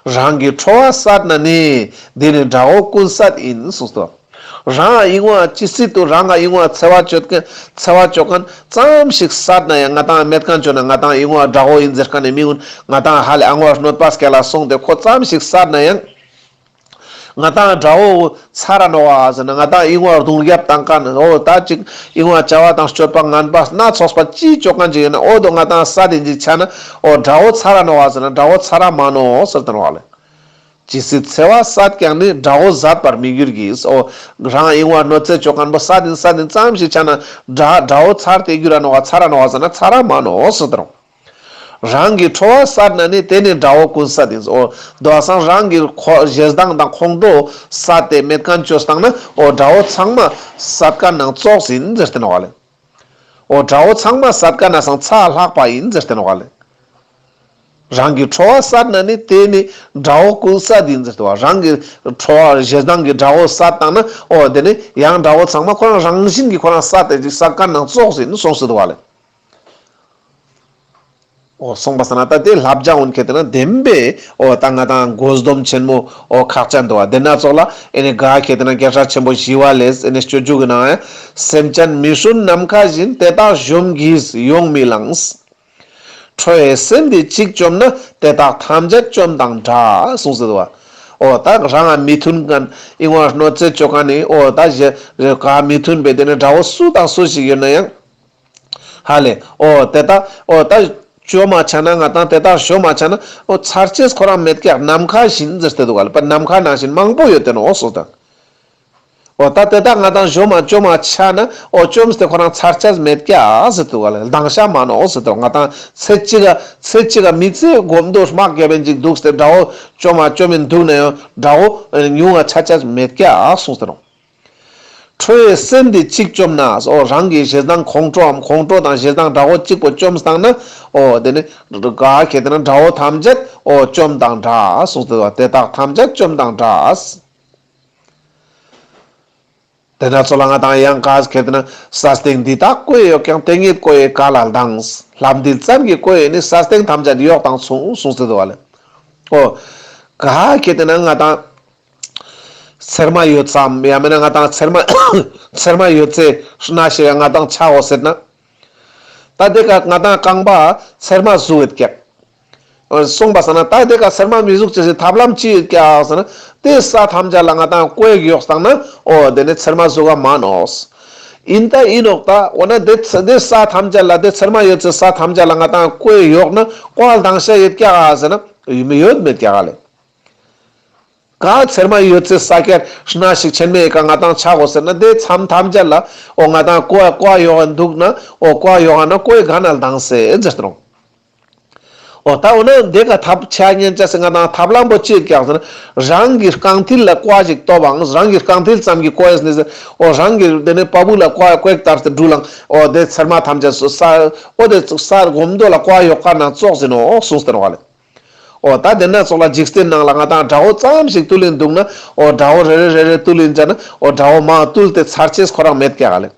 རང་གི་ཁྲོ་བ་བསད་ན་ནི། དེ་ནི་དགྲ་བོ་ཀུན་བསད་ཡིན་གསུངས་ཏོ། རང་ཨིན་བ་ཇི་སྲིད་དུ་རང་ཨིན་བ་འཚེ་བ་བཅོ་མཁན་འཚེ་བ་བཅོ་མཁན་ཙམ་ཞིག་བསད་ན་ཡང་ང་ཏང་མེད་མཁན་བཅོ་ན་ང་ཏང་ཨིན་བ་དགྲ་བོ་ཡིན་ཟེར་མཁན་ནི་མི་ཀུན་ང་ཏང་ཧ་ལས་ཨ་ངོ་གནོད་པ་སྐྱེལ་ལ་སོང་སྟེ་ཁོ་ཙམ་ཞིག་བསད་ན་ཡང་། ང་ཏང་དགྲ་བོ་ཚར་ར་ནོག་བ་ཟེར་ན་ང་ཏང་ཨིན་བ་རྡུང་རྒྱབ་བཏང་མཁན་འོ་ད་ཅིག་ཨིན་བ་བྱ་བ་དང་སྤྱོད་པ་ངན་པ་སྣ་ཚོགས་པ་ཅི་བཅོ་མཁན་ཅིག་ཡིན་ན་འོ་དོ་ང་ཏང་བསད་དེ་ཅིག་ཆ་ན་འོ་དགྲ་བོ་ཚར་ར་ནོག་བ་ཟེར་ན་དགྲ་བོ་ཚར་ར་མ་ནོག་ཟེར་དོན་བ་ལེ། ཇི་སྲིད་འཚེ་བ་བསད་ཀྱང་ནི། དགྲ་བོ་ཟད་པར་མི་འགྱུར་གྱི། འོ་རང་ཨིན་བ་གནོད་འཚེ་བཅོ་མཁན་པོ་བསད་དེ་བསད་དེ་ཙམ་ཞིག་ཆ་ན་དགྲ་དགྲ་བོ་ཚར་ཏེ་འགྱུར་ར་ནོག་བ་ཚར་ར་ནོག་བ་ཟེར་ན་ཚར་ར་མ་ནོག་ཟེར་དོན། རང་གི་ཁྲོ་བ་བསད་ན་ནི། དེ་ནི་དགྲ་བོ་ཀུན་བསད་ཡིན། འོ་དོ་སང་རང་གི་ཁོ་ཞེ་སྡང་དང་ཁོང་ཁྲོ་བསད་དེ་མེད་མཁན་བཅོས་བཏང་ན་འོ་དགྲ་བོ་ཚང་མ་བསད་མཁན་ནང་ཙོགས་ཡིན་ཟེར་ཏེ་ནོག་ལེ། འོ་དགྲ་བོ་ཚང་མ་བསད་མཁན་ནང་སང་ཚ་ལྷག་པ་ཡིན་ཟེར་ཏེ་ནོག་ལེ། རང་གི་ཁྲོ་བ་སད་ན་ནི་དེ་ནི་དགྲ་བོ་ཀུན་སད་ཡིན་ཟེར་དུ་བ། རང་གི་ཁྲོ་བ་ཞེ་སྡང་གི་དགྲ་བོ་སད་བཏང་ན་འོ་དེ་ནི་ཡང་དགྲ་བོ་ཚང་མ་ཁོ་རང་རང་བཞིན་གྱི་ཁོ་རང་སད་དེ་ཅིག་སད་མཁན་ནང་ཙོགས་ཡིན་གསུངས་ཟེར་དུ་བ་ལེ། འོ་གསུངས་པ་སང་ན་ད་དེ་བསླབ་བྱ་འོན་ཁེ་དེ་ན་བདེན་པའི་འོ་ད་ང་དང་དགོས་སྡོམ་ཆེན་མོ་འོ་ཁག་ཅན་འདུག་བ། དེ་ན་ཙོགས་ལ་ཨེ་ནི་ག་ཁེ་དེ་ན་རྒྱལ་སྲས་ཆེན་པོ་ཞི་བ་ལྷས་ཨེ་ནི་སྤྱོད་འཇུག་གི་ནང་ཡང་སེམས་ཅན་མི་སྲུན་ནམ་མཁའ་བཞིན། དེ་དག་གཞོམ་གྱིས་ཡོང་མི་ལང་། ཁྲོ་བའི་སེམས་འདི་གཅིག་བཅོམ་ན། དེ་དག་ཐམས་ཅད་བཅོམ་དང་འདྲ་གསུངས་ཟེར་བ། འོ་ད་རང་ང་མི་མཐུན་མཁན་ཨིན་བ་གནོད་འཚེ་ཅོ་མཁན་ནི་འོ་ད་གཞན་ག་མི་མཐུན་པའི་དེ་ནི་དགྲ་བོ་སུ་དང་སུ་ཞིག་ཡོད་ན་ཡང་། ཧ་ལེ། འོ་དེ་དག་འོ་ད་བཅོ་མ་ཆ་ན་ང་དང་དེ་དག་བཅོ་མ་ཆ་ན་འོ་ཚར་ཅེས་ཁོ་རང་མེད་ཀྱག། ནམ་མཁའ་བཞིན་ཟེར་ཏེ་འདུག་ག་ལེ། པ་ནམ་མཁའ་ནང་བཞིན་མང་པོ་ཡོད་དེ་ནོ་འོ་སོ་དང་། འོ་ད་དེ་དག་ང་དང་བཅོ་མ་བཅོ་མ་ཆ་ན་འོ་བཅོམ་སྟེ་ཁོ་རང་ཚར་ཅེས་མེད་ཀྱག་ཟེར་ཏེ་འདུག་ག་ལེ། ལྡང་ཤ་མ་ནོ་འོ་ཟེར་ཏེ་ང་དང་ཚེ་གཅིག་ག་ཚེ་གཅིག་ག་མི་ཚེ་གོམ་དོ་དམག་རྒྱབ་པན་ཅིག་འདུག་སྟེ་དགྲ་བོ་བཅོ་མ་བཅོ་མིན་འདུག་ན་ཡང་དགྲ་བོ་ཉུང་ང་ཆ་ཅེས་མེད་ཀྱག་གསུངས་ཏེ་ནོ། ཁྲོ་བའི་སེམས་འདི་གཅིག་བཅོམ་ན། འོ་རང་གི་ཞེ་སྡང་ཁོང་ཁྲོའམ་ཁོང་ཁྲོ་དང་ཞེ་སྡང་དགྲ་བོ་གཅིག་པོ་བཅོམ་བཏང་ན། འོ་དེ་ནི་ག་ཁེ་དེ་ན་དགྲ་བོ་ཐམས་ཅད་འོ་བཅོམ་དང་འདྲ་གསུངས་ཏེ་འདུག་བ། དེ་དག་ཐམས་ཅད་བཅོམ་དང་འདྲ། དེ་ན་ཙོགས་ལ་ང་དང་ཡང་ག་ཁེ་དེ་ན་ས་སྟེང་འདི་དག་ཀོ་ཡོད་ཀྱང་། དེ་ཉིད་ཀོ་ཡི་ག་ལ་ལྡང་། ལྷ་འདི་ཙམ་གྱི་ཀོ་ཡི་ནི། ས་སྟེང་ཐམས་ཅད་གཡོགས་དང་མཚུངས་གསུངས་ཏེ་འདུག་བ་ལེ། འོ་ག་ཁེ་དེ་ན་ང་དང་ཚེར་མ་ཡོད་ཙམ་ཡང་མིན་ན་ང་དང་ཚེར་མ་ཚེར་མ་ཡོད་ཚད་སྣ་ཞིག་ང་དང་ཆ་འོ་ཟེར་ན། ད་དེ་ཀ་ང་དང་རྐང་པ་ཚེར་མ་ཟུག་ཡོད་ཀྱག། གསུངས་པ་སང་ན་ད་དེ་ཀ་ཚེར་མ་མི་ཟུག་ཅེས་སི་ཐབས་ལམ་ཅི་ཡོད་ཀྱག་ཟེར་ན། དེ་ས་ཐམས་ཅད་ལ་ང་དང་ཀོ་ཡོགས་བཏང་ན་འོ་དེ་ནི་ཚེར་མ་ཟུག་ག་མ་ནོག། ཨིན་ད་ཨིན་ནོག་ད། འོ་ན་དེ་ཚ་དེ་ས་ཐམས་ཅད་ལ་དེ་ཚེར་མ་ཡོད་ཚད་ས་ཐམས་ཅད་ལ་ང་དང་ཀོ་ཡོགས་ན་ཀོ་ལྡང་ཤ་ཡོད་ཀྱག་ཟེར་ན་ཡོད་མི་ཡོད་མེད་ཀྱག་ལེ། ག་ཚེར་མ་ཡོད་ཚད་ས་ཁྱེར་སྣ་ཞིག་ཆེན་མོའི་ཀ་ང་དང་ཆ་འོ་ཟེར་ན་དེ་མཚམས་ཐམས་ཅད་ལ་འོ་ང་དང་ཀོ་ཀོ་ཡོག་འདུག་ན་འོ་ཀོ་ཡོག་ན་ཀོའི་ག་ན་ལྡང་སེ་ཟེར་ཏེ་ནོ། འོ་ད་འོ་ན་དེ་ཀ་ཐབས་ཆ་ཉན་ཅེས་སི་ང་དང་ཐབས་ལམ་པོ་ཅི་ཡོད་ཀྱག་ཟེར་ན། རང་གི་རྐང་མཐིལ་ལ་ཀོ་ཞིག་གཏོབ་བང་། རང་གི་རྐང་མཐིལ་ཙམ་གྱི་ཀོ་ཡོད་ནི་ཟེར། འོ་རང་གི་དེ་ནི་པ་བུ་ལ་ཀོ་ཀོ་ཡོག་ལྟར་ཏེ་འགྲུལ་ལང་། འོ་དེ་ཚེར་མ་ཐམས་ཅད་སོ་ས་འོ་དེ་ས་གོམ་དོ་ལ་ཀོ་ཡོག་ཀ་ན་ཙོགས་ཟེར་ནོ་གསུངས་ཏེ་ནོ་ག་ལེ། འོ་ད་དེ་ན་ཙོགས་ལ་འཇིག་རྟེན་ནང་ལ་ང་དང་དགྲ་བོ་ཙམ་ཞིག་བཏུལ་ཡིན་འདུག་ན། འོ་དགྲ་བོ་རེ་རེ་རེ་རེ་བཏུལ་ཡིན་ཅ་ན། འོ་དགྲ་བོ་མ་བཏུལ་ཏེ་ཚར་ཅེས་ཁོ་རང་མེད་ཀྱག་ལེ།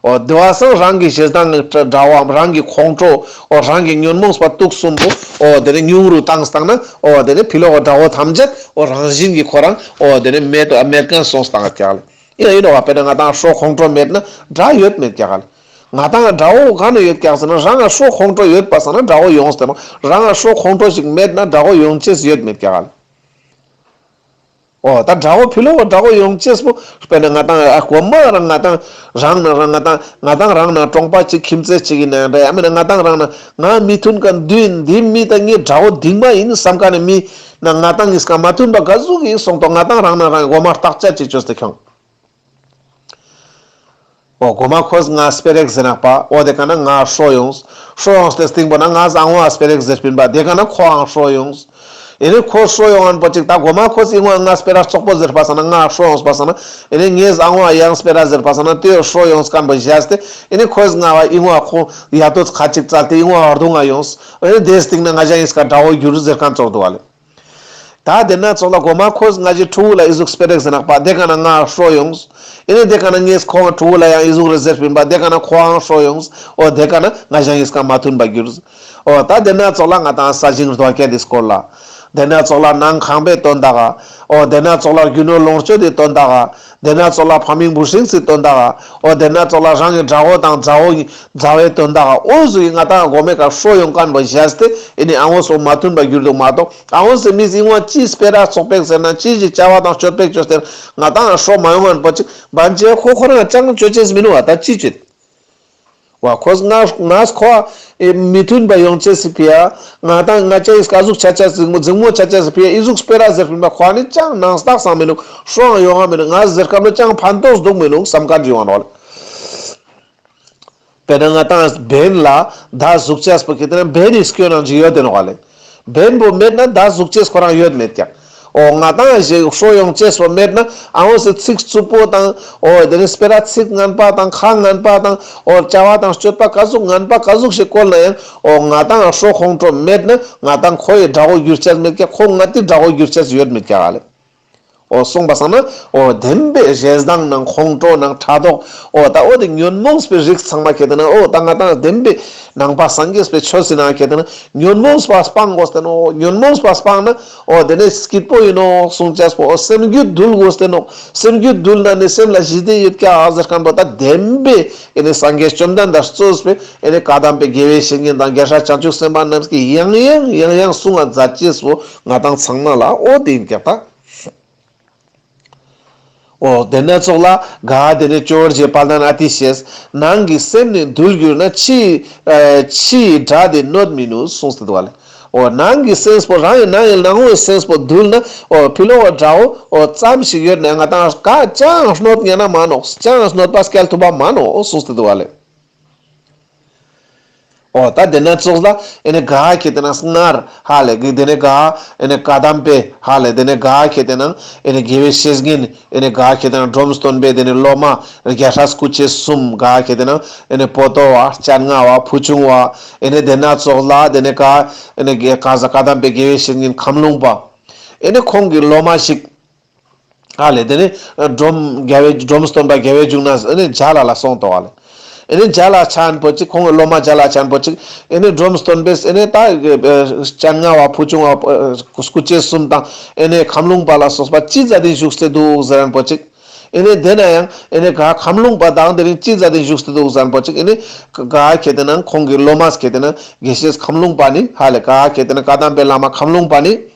འོ་དེ་བ་སང་རང་གི་ཞེ་སྡང་གི་དགྲ་བོའམ་རང་གི་ཁོང་ཁྲོ། འོ་རང་གི་ཉོན་མོངས་པ་དུག་གསུམ་པོ། འོ་དེ་ནི་ཉུང་རུ་བཏང་བཏང་ན། འོ་དེ་ནི་ཕི་ལོག་གི་དགྲ་བོ་ཐམས་ཅད་འོ་རང་བཞིན་གྱི་ཁོ་རང་འོ་དེ་ནི་མེད་མེད་མཁན་སོང་བཏང་ཀྱག་ལེ། ཡིན་ཡིན་ནོ་བ། དཔེར་ན་ང་དང་ཁྲོ་ཁོང་ཁྲོ་མེད་ན་དགྲ་ཡོད་མེད་ཀྱག་ལེ། ང་དང་དགྲ་བོ་ག་ནས་ཡོད་ཀྱག་ཟེར་ན། རང་ང་ཁྲོ་ཁོང་ཁྲོ་ཡོད་པ་སང་ན་དགྲ་བོ་ཡོངས་ཏེ་ནོ། རང་ང་ཁྲོ་ཁོང་ཁྲོ་ཞིག་མེད་ན་དགྲ་བོ་ཡོང་ཅེས་ཡོད་མེད་ཀྱག་ལེ། འོ་ད་དགྲ་བོ་ཕི་ལོག་གི་དགྲ་བོ་ཡོང་ཅེས་པོ། དཔེར་ན་ང་དང་ཨ་གོ་མ་རང་ང་དང་རང་ན་རང་ང་དང་ང་དང་རང་ན་གྲོང་པ་གཅིག་ཁྱིམ་མཚེས་གཅིག་ཡིན་ན་ཡང་འདྲ། ཡང་མིན་ན་ང་དང་རང་ན་ང་མི་མཐུན་མཁན་འདི་ཡིན། འདི་མི་དང་ངའི་དགྲ་བོ་སྡིག་མ་ཡིན་བསམ་མཁན་ནི་མི་ན་ང་དང་ངིས་ཀ་མ་མཐུན་པ་ག་ཟུག་ཡིན་སོང་ཏོ། ང་དང་རང་ན་རང་གོ་མ་བརྟག་དཔྱད་ཅིག་བཅོས་ཏེ་ཁྱོང་། འོ་གོ་མ་ཁོས་ང་སྤེ་ར་ཟེར་ནག་པ། འོ་དེ་ཀ་ན་ང་ཁྲོ་ཡོངས། ཁྲོ་ཡོངས་ཏེ་སྟིང་པོ་ན་ང་ཨང་བ་སྤེ་ར་ཟེར་པིན་པ། དེ་ཀ་ན་ཁོའང་ཁྲོ་ཡོངས། ཨེ་ནི་ཁོ་ཁྲོ་ཡོང་ངན་པོ་ཅིག་ད་གོ་མ་ཁོས་ཨིང་བ་ང་སྤེ་ར་བཙོག་པོ་ཟེར་པ་སང་ན་ང་ཁྲོ་ཡོངས་པ་སང་ན། ཨེ་ནི་ངས་ཨང་བ་ཡང་སྤེ་ར་ཟེར་པ་སང་ན་དེ་ཁྲོ་ཡོངས་མཁན་པོ་བཞག་སྟེ། ཨེ་ནི་ཁོས་ང་བ་ཨིང་བ་ཁོ་ཡ་ཏོ་ཁ་ཅིག་བཙལ་ཏེ་ཨིང་བ་བར་དུ་ང་ཡོངས། ཨེ་ནི་དེ་སྟིང་ན་ང་ཞ་ཨིང་སྐ་དགྲ་བོ་གྱུར་ཟེར་མཁན་ཙོགས་འདུག་བ་ལེ། ད་དེ་ན་ཙོགས་ལ་གོ་མ་ཁོས་ང་ཞའི་ཕྲུ་གུ་ལ་ཨི་ཟུག་སྤེ་ར་ཟེར་ནག་པ། དེ་ཀ་ན་ང་ཁྲོ་ཡོངས། ཨེ་ནི་དེ་ཀ་ན་ངས་ཁོའང་ཕྲུ་གུ་ལ་ཡང་ཨི་ཟུག་རེ་ཟེར་པིན་པ། དེ་ཀ་ན་ཁོའང་ཁྲོ་ཡོངས། འོ་དེ་ཀ་ན་ང་ཞ་ཨིང་སྐ་མ་མཐུན་པ་གྱུར། འོ་ད་དེ་ན་ཙོགས་ལ་ང་དང་ས་ཞིང་རྡོ་སྐྱེད་དེ་སྐོར་ལ། དེ་ན་ཙོགས་ལ་ནང་ཁང་པའི་དོན་དག་ག། འོ་དེ་ན་ཙོགས་ལ་རྒྱུ་ནོར་ལོངས་སྤྱོད་དེ་དོན་དག་ག། དེ་ན་ཙོགས་ལ་ཕ་མིང་བུ་སྲིང་སི་དོན་དག་ག། འོ་དེ་ན་ཙོགས་ལ་རང་གི་དགྲ་བོ་དང་མཛའ་བོ་མཛའ་བོའི་དོན་དག་ག། འོ་ཟུག་གི་ང་དང་གོ་མའི་ཀ་ཁྲོ་ཡོང་མཁན་པོ་བཞག་སྟེ་ཨེ་ནི་ཨང་བོ་སོགས་མ་མཐུན་པ་གྱུར་འདུག་མ་གཏོགས། ཨང་བོ་སི་མིས་ཨིང་བ་ཅི་སྤེ་ར་བཙོག་པེག་ཟེར་ན་ཅི་ཞིག་བྱ་བ་དང་སྤྱོད་པེག་ཅོས་ཏེ་ང་དང་ཁྲོ་མ་ཡོང་མཁན་པོ་ཅིག་བན་ཅེ་ཁོ་ཁོ་རང་ཅང་ཅོ་ཅེས་མི་ནུག་བ། ད་ཅི་ཅོད། བ་ཁོས་ང་ང་ཁོ་ཨེ་མི་མཐུན་པ་ཡོང་ཅེས་སི་ཕི་ཡ། ང་དང་ང་ཅའི་སྐ་ཟུག་ཆ་ཆ་ཟིག་མོ་ཟིག་མོ་ཆ་ཆ་སི་ཕི་ཡ་ཨི་ཟུག་སྤེ་ར་ཟེར་ཕིན་པ་ཁོ་ནི་ཅང་ནང་རྟགས་སང་མི་ནུག། ཧྲོང་ཡོང་ང་མི་ནུག། ང་ཟེར་སྐབས་ལ་ཅང་ཕན་ཐོགས་འདུག་མི་ནུག་བསམ་མཁན་ཅིག་ཡོང་ང་ནོག་ལེ། དཔེར་ན་ང་དང་བན་ལ་ད་ཟུག་ཅེས་པོ་ཁེ་ཏེ་ན་བན་ནི་སྐྱོན་ནང་ཅིག་ཡོད་དེ་ནོག་ལེ། བན་པོ་མེད་ན་ད་ཟུག་ཅེས་ཁོ་རང་ཡོད་མེད་ཀྱག། འོ་ང་དང་ཞིག་ཤོ་ཡོང་ཅེས་པོ་མེད་ན་ཨ་འོ་སི་ཚིག་རྩུབ་པོ་དང་འོ་དེ་ནི་སྤེ་ར་ཚིག་ངན་པ་དང་ཁ་ངན་པ་དང་འོ་བྱ་བ་དང་སྤྱོད་པ་ག་ཟུག་ངན་པ་ག་ཟུག་ཞིག་བཀོལ་ན་ཡང་འོ་ང་དང་ཤོ་ཁོང་ཁྲོ་མེད་ན་ང་དང་ཁོ་ཡི་དགྲ་བོ་གྱུར་ཅེས་མེད་ཀྱག། ཁོ་ང་ཏི་དགྲ་བོ་གྱུར་ཅེས་ཡོད་མེད་ཀྱག་ཨ་ལེ། འོ་གསུངས་པ་སང་ན་འོ་བདེན་པའི་ཞེ་སྡང་ནང་ཁོང་ཁྲོ་ནང་ཕྲག་དོག། འོ་ད་འོ་དེ་ཉོན་མོངས་པའི་རིགས་ཚང་མ་ཁྱེར་ཏེ་ན་འོ་ད་ང་དང་བདེན་པའི་ནང་པ་སངས་རྒྱས་པའི་ཆོས་སི་ནང་ཁྱེར་ཏེ་ན་ཉོན་མོངས་པ་སྤང་དགོས་ཏེ་ནོག། ཉོན་མོངས་པ་སྤང་ན་འོ་དེ་ནས་སྐྱིད་པོ་ཡིན་ནོག་གསུང་ཅེས་པོ་འོ་སེམས་རྒྱུད་འདུལ་དགོས་ཏེ་ནོག། སེམས་རྒྱུད་འདུལ་ན་ནི་སེམས་ལ་ཞི་བདེ་ཡོད་ཀྱག་ཟེར་མཁན་པོ་ད་བདེན་པའི་ཨེ་ནི་སངས་རྒྱས་བཅོམ་ལྡན་འདས་གཙོས་པའི་ཨེ་ནི་བཀའ་གདམས་པའི་དགེ་བའི་བཤེས་གཉེན་དང་རྒྱལ་སྲས་བྱང་ཆུབ་སེམས་དཔའ་རྣམས་ཀྱིས་ཡང་ཡང་ཡང་ཡང་གསུང་བ་མཛད་ཅེས་པོ་ང་དང་ཚང་མ་ལ་འོ་དེ་ཡིན་ཀྱག་ད། འོ་དེ་ན་ཙོགས་ལ་ག་དེ་ནས་ཇོ་བོ་རྗེ་དཔལ་ལྡན་ཨ་ཏི་ཤས་ནང་གི་སེམས་ནི་འདུལ་གྱུར་ན་ཕྱི་ཨ་ཕྱི་ཡི་དགྲ་དེ་གནོད་མི་ནུས་གསུངས་ཏེ་འདུག་བ་ལེ། འོ་ནང་གི་སེམས་པོ་རང་གི་ནང་གི་ནང་ངོའི་སེམས་པོ་འདུལ་ན་འོ་ཕི་ལོག་གི་དགྲ་བོ་འོ་ཙམ་ཞིག་ཡོད་ན་ང་དང་ག་ཅང་གནོད་ཉན་ན་མ་ནོག། ཅང་གནོད་པ་སྐྱེལ་ཐུབ་པ་མ་ནོག་གསུངས་ཏེ་འདུག་བ་ལེ། འོ་ད་དེ་ན་ཙོགས་ལ་ཨེ་ནི་ག་ཁྱེར་ཏེ་ན་སྔར་ཧ་ལེ་གི་དེ་ནས་ག་ཨེ་ནི་བཀའ་གདམས་པའི་ཧ་ལེ་དེ་ནས་ག་ཁྱེར་ཏེ་ན་ཨེ་ནི་དགེ་བའི་བཤེས་གཉེན་ཨེ་ནི་ག་ཁྱེར་ཏེ་ན་འབྲོམ་སྟོན་པའི་དེ་ནས་སློབ་མ་རྒྱལ་སྲས་སྐུ་མཆེད་གསུམ་ག་ཁྱེར་ཏེ་ན་ཨེ་ནི་པོ་ཏོ་བ་སྤྱན་སྔ་བ་ཕུ་ཆུང་བ་ཨེ་ནི་དེ་ན་ཙོགས་ལ་དེ་ནས་ག་ཨེ་ནི་ག་ས་བཀའ་གདམས་པའི་དགེ་བའི་བཤེས་གཉེན་ཁམས་ལུང་པ་ཨེ་ནི་ཁོང་གི་སློབ་མ་ཞིག་ཨ་ལེ་དེ་ནི་འབྲོམ་རྒྱལ་བའི་འབྲོམ་སྟོན་པ་རྒྱལ་བའི་འབྱུང་གནས་ཨེ་ནི་མཇལ་ལ་ལ་སོང་ཏོ་ཨ་ལེ། ཨེ་ནི་མཇལ་ལ་ཆ་ན་པོ་ཅིག་ཁོང་གི་སློབ་མ་མཇལ་ལ་ཆ་ན་པོ་ཅིག་ཨེ་ནི་འབྲོམ་སྟོན་པས་ཨེ་ནི་ད་སྤྱན་སྔ་བ་ཕུ་ཆུང་བ་སྐུ་མཆེད་གསུམ་དང་ཨེ་ནི་ཁམས་ལུང་པ་ལ་སོགས་པ་ཅི་མཛད་དེ་བཞུགས་ཏེ་འདུག་ཟེར་ན་པོ་ཅིག་ཨེ་ནི་དེ་ན་ཡང་ཨེ་ནི་ག་ཁམས་ལུང་པ་དང་དེ་རིང་ཅི་མཛད་དེ་བཞུགས་ཏེ་འདུག་ཟེར་ན་པོ་ཅིག་ཨེ་ནི་ག་ཁྱེར་ཏེ་ན་ཁོང་གི་སློབ་མ་ཁྱེར་ཏེ་ན་དགེ་བཤེས་ཁམས་ལུང་པ་ནི་ཧ་ལེ་ག་ཁྱེར་ཏེ་ན་བཀའ་གདམས་པའི་བླ་མ་ཁམས་ལུང་པ་ནི།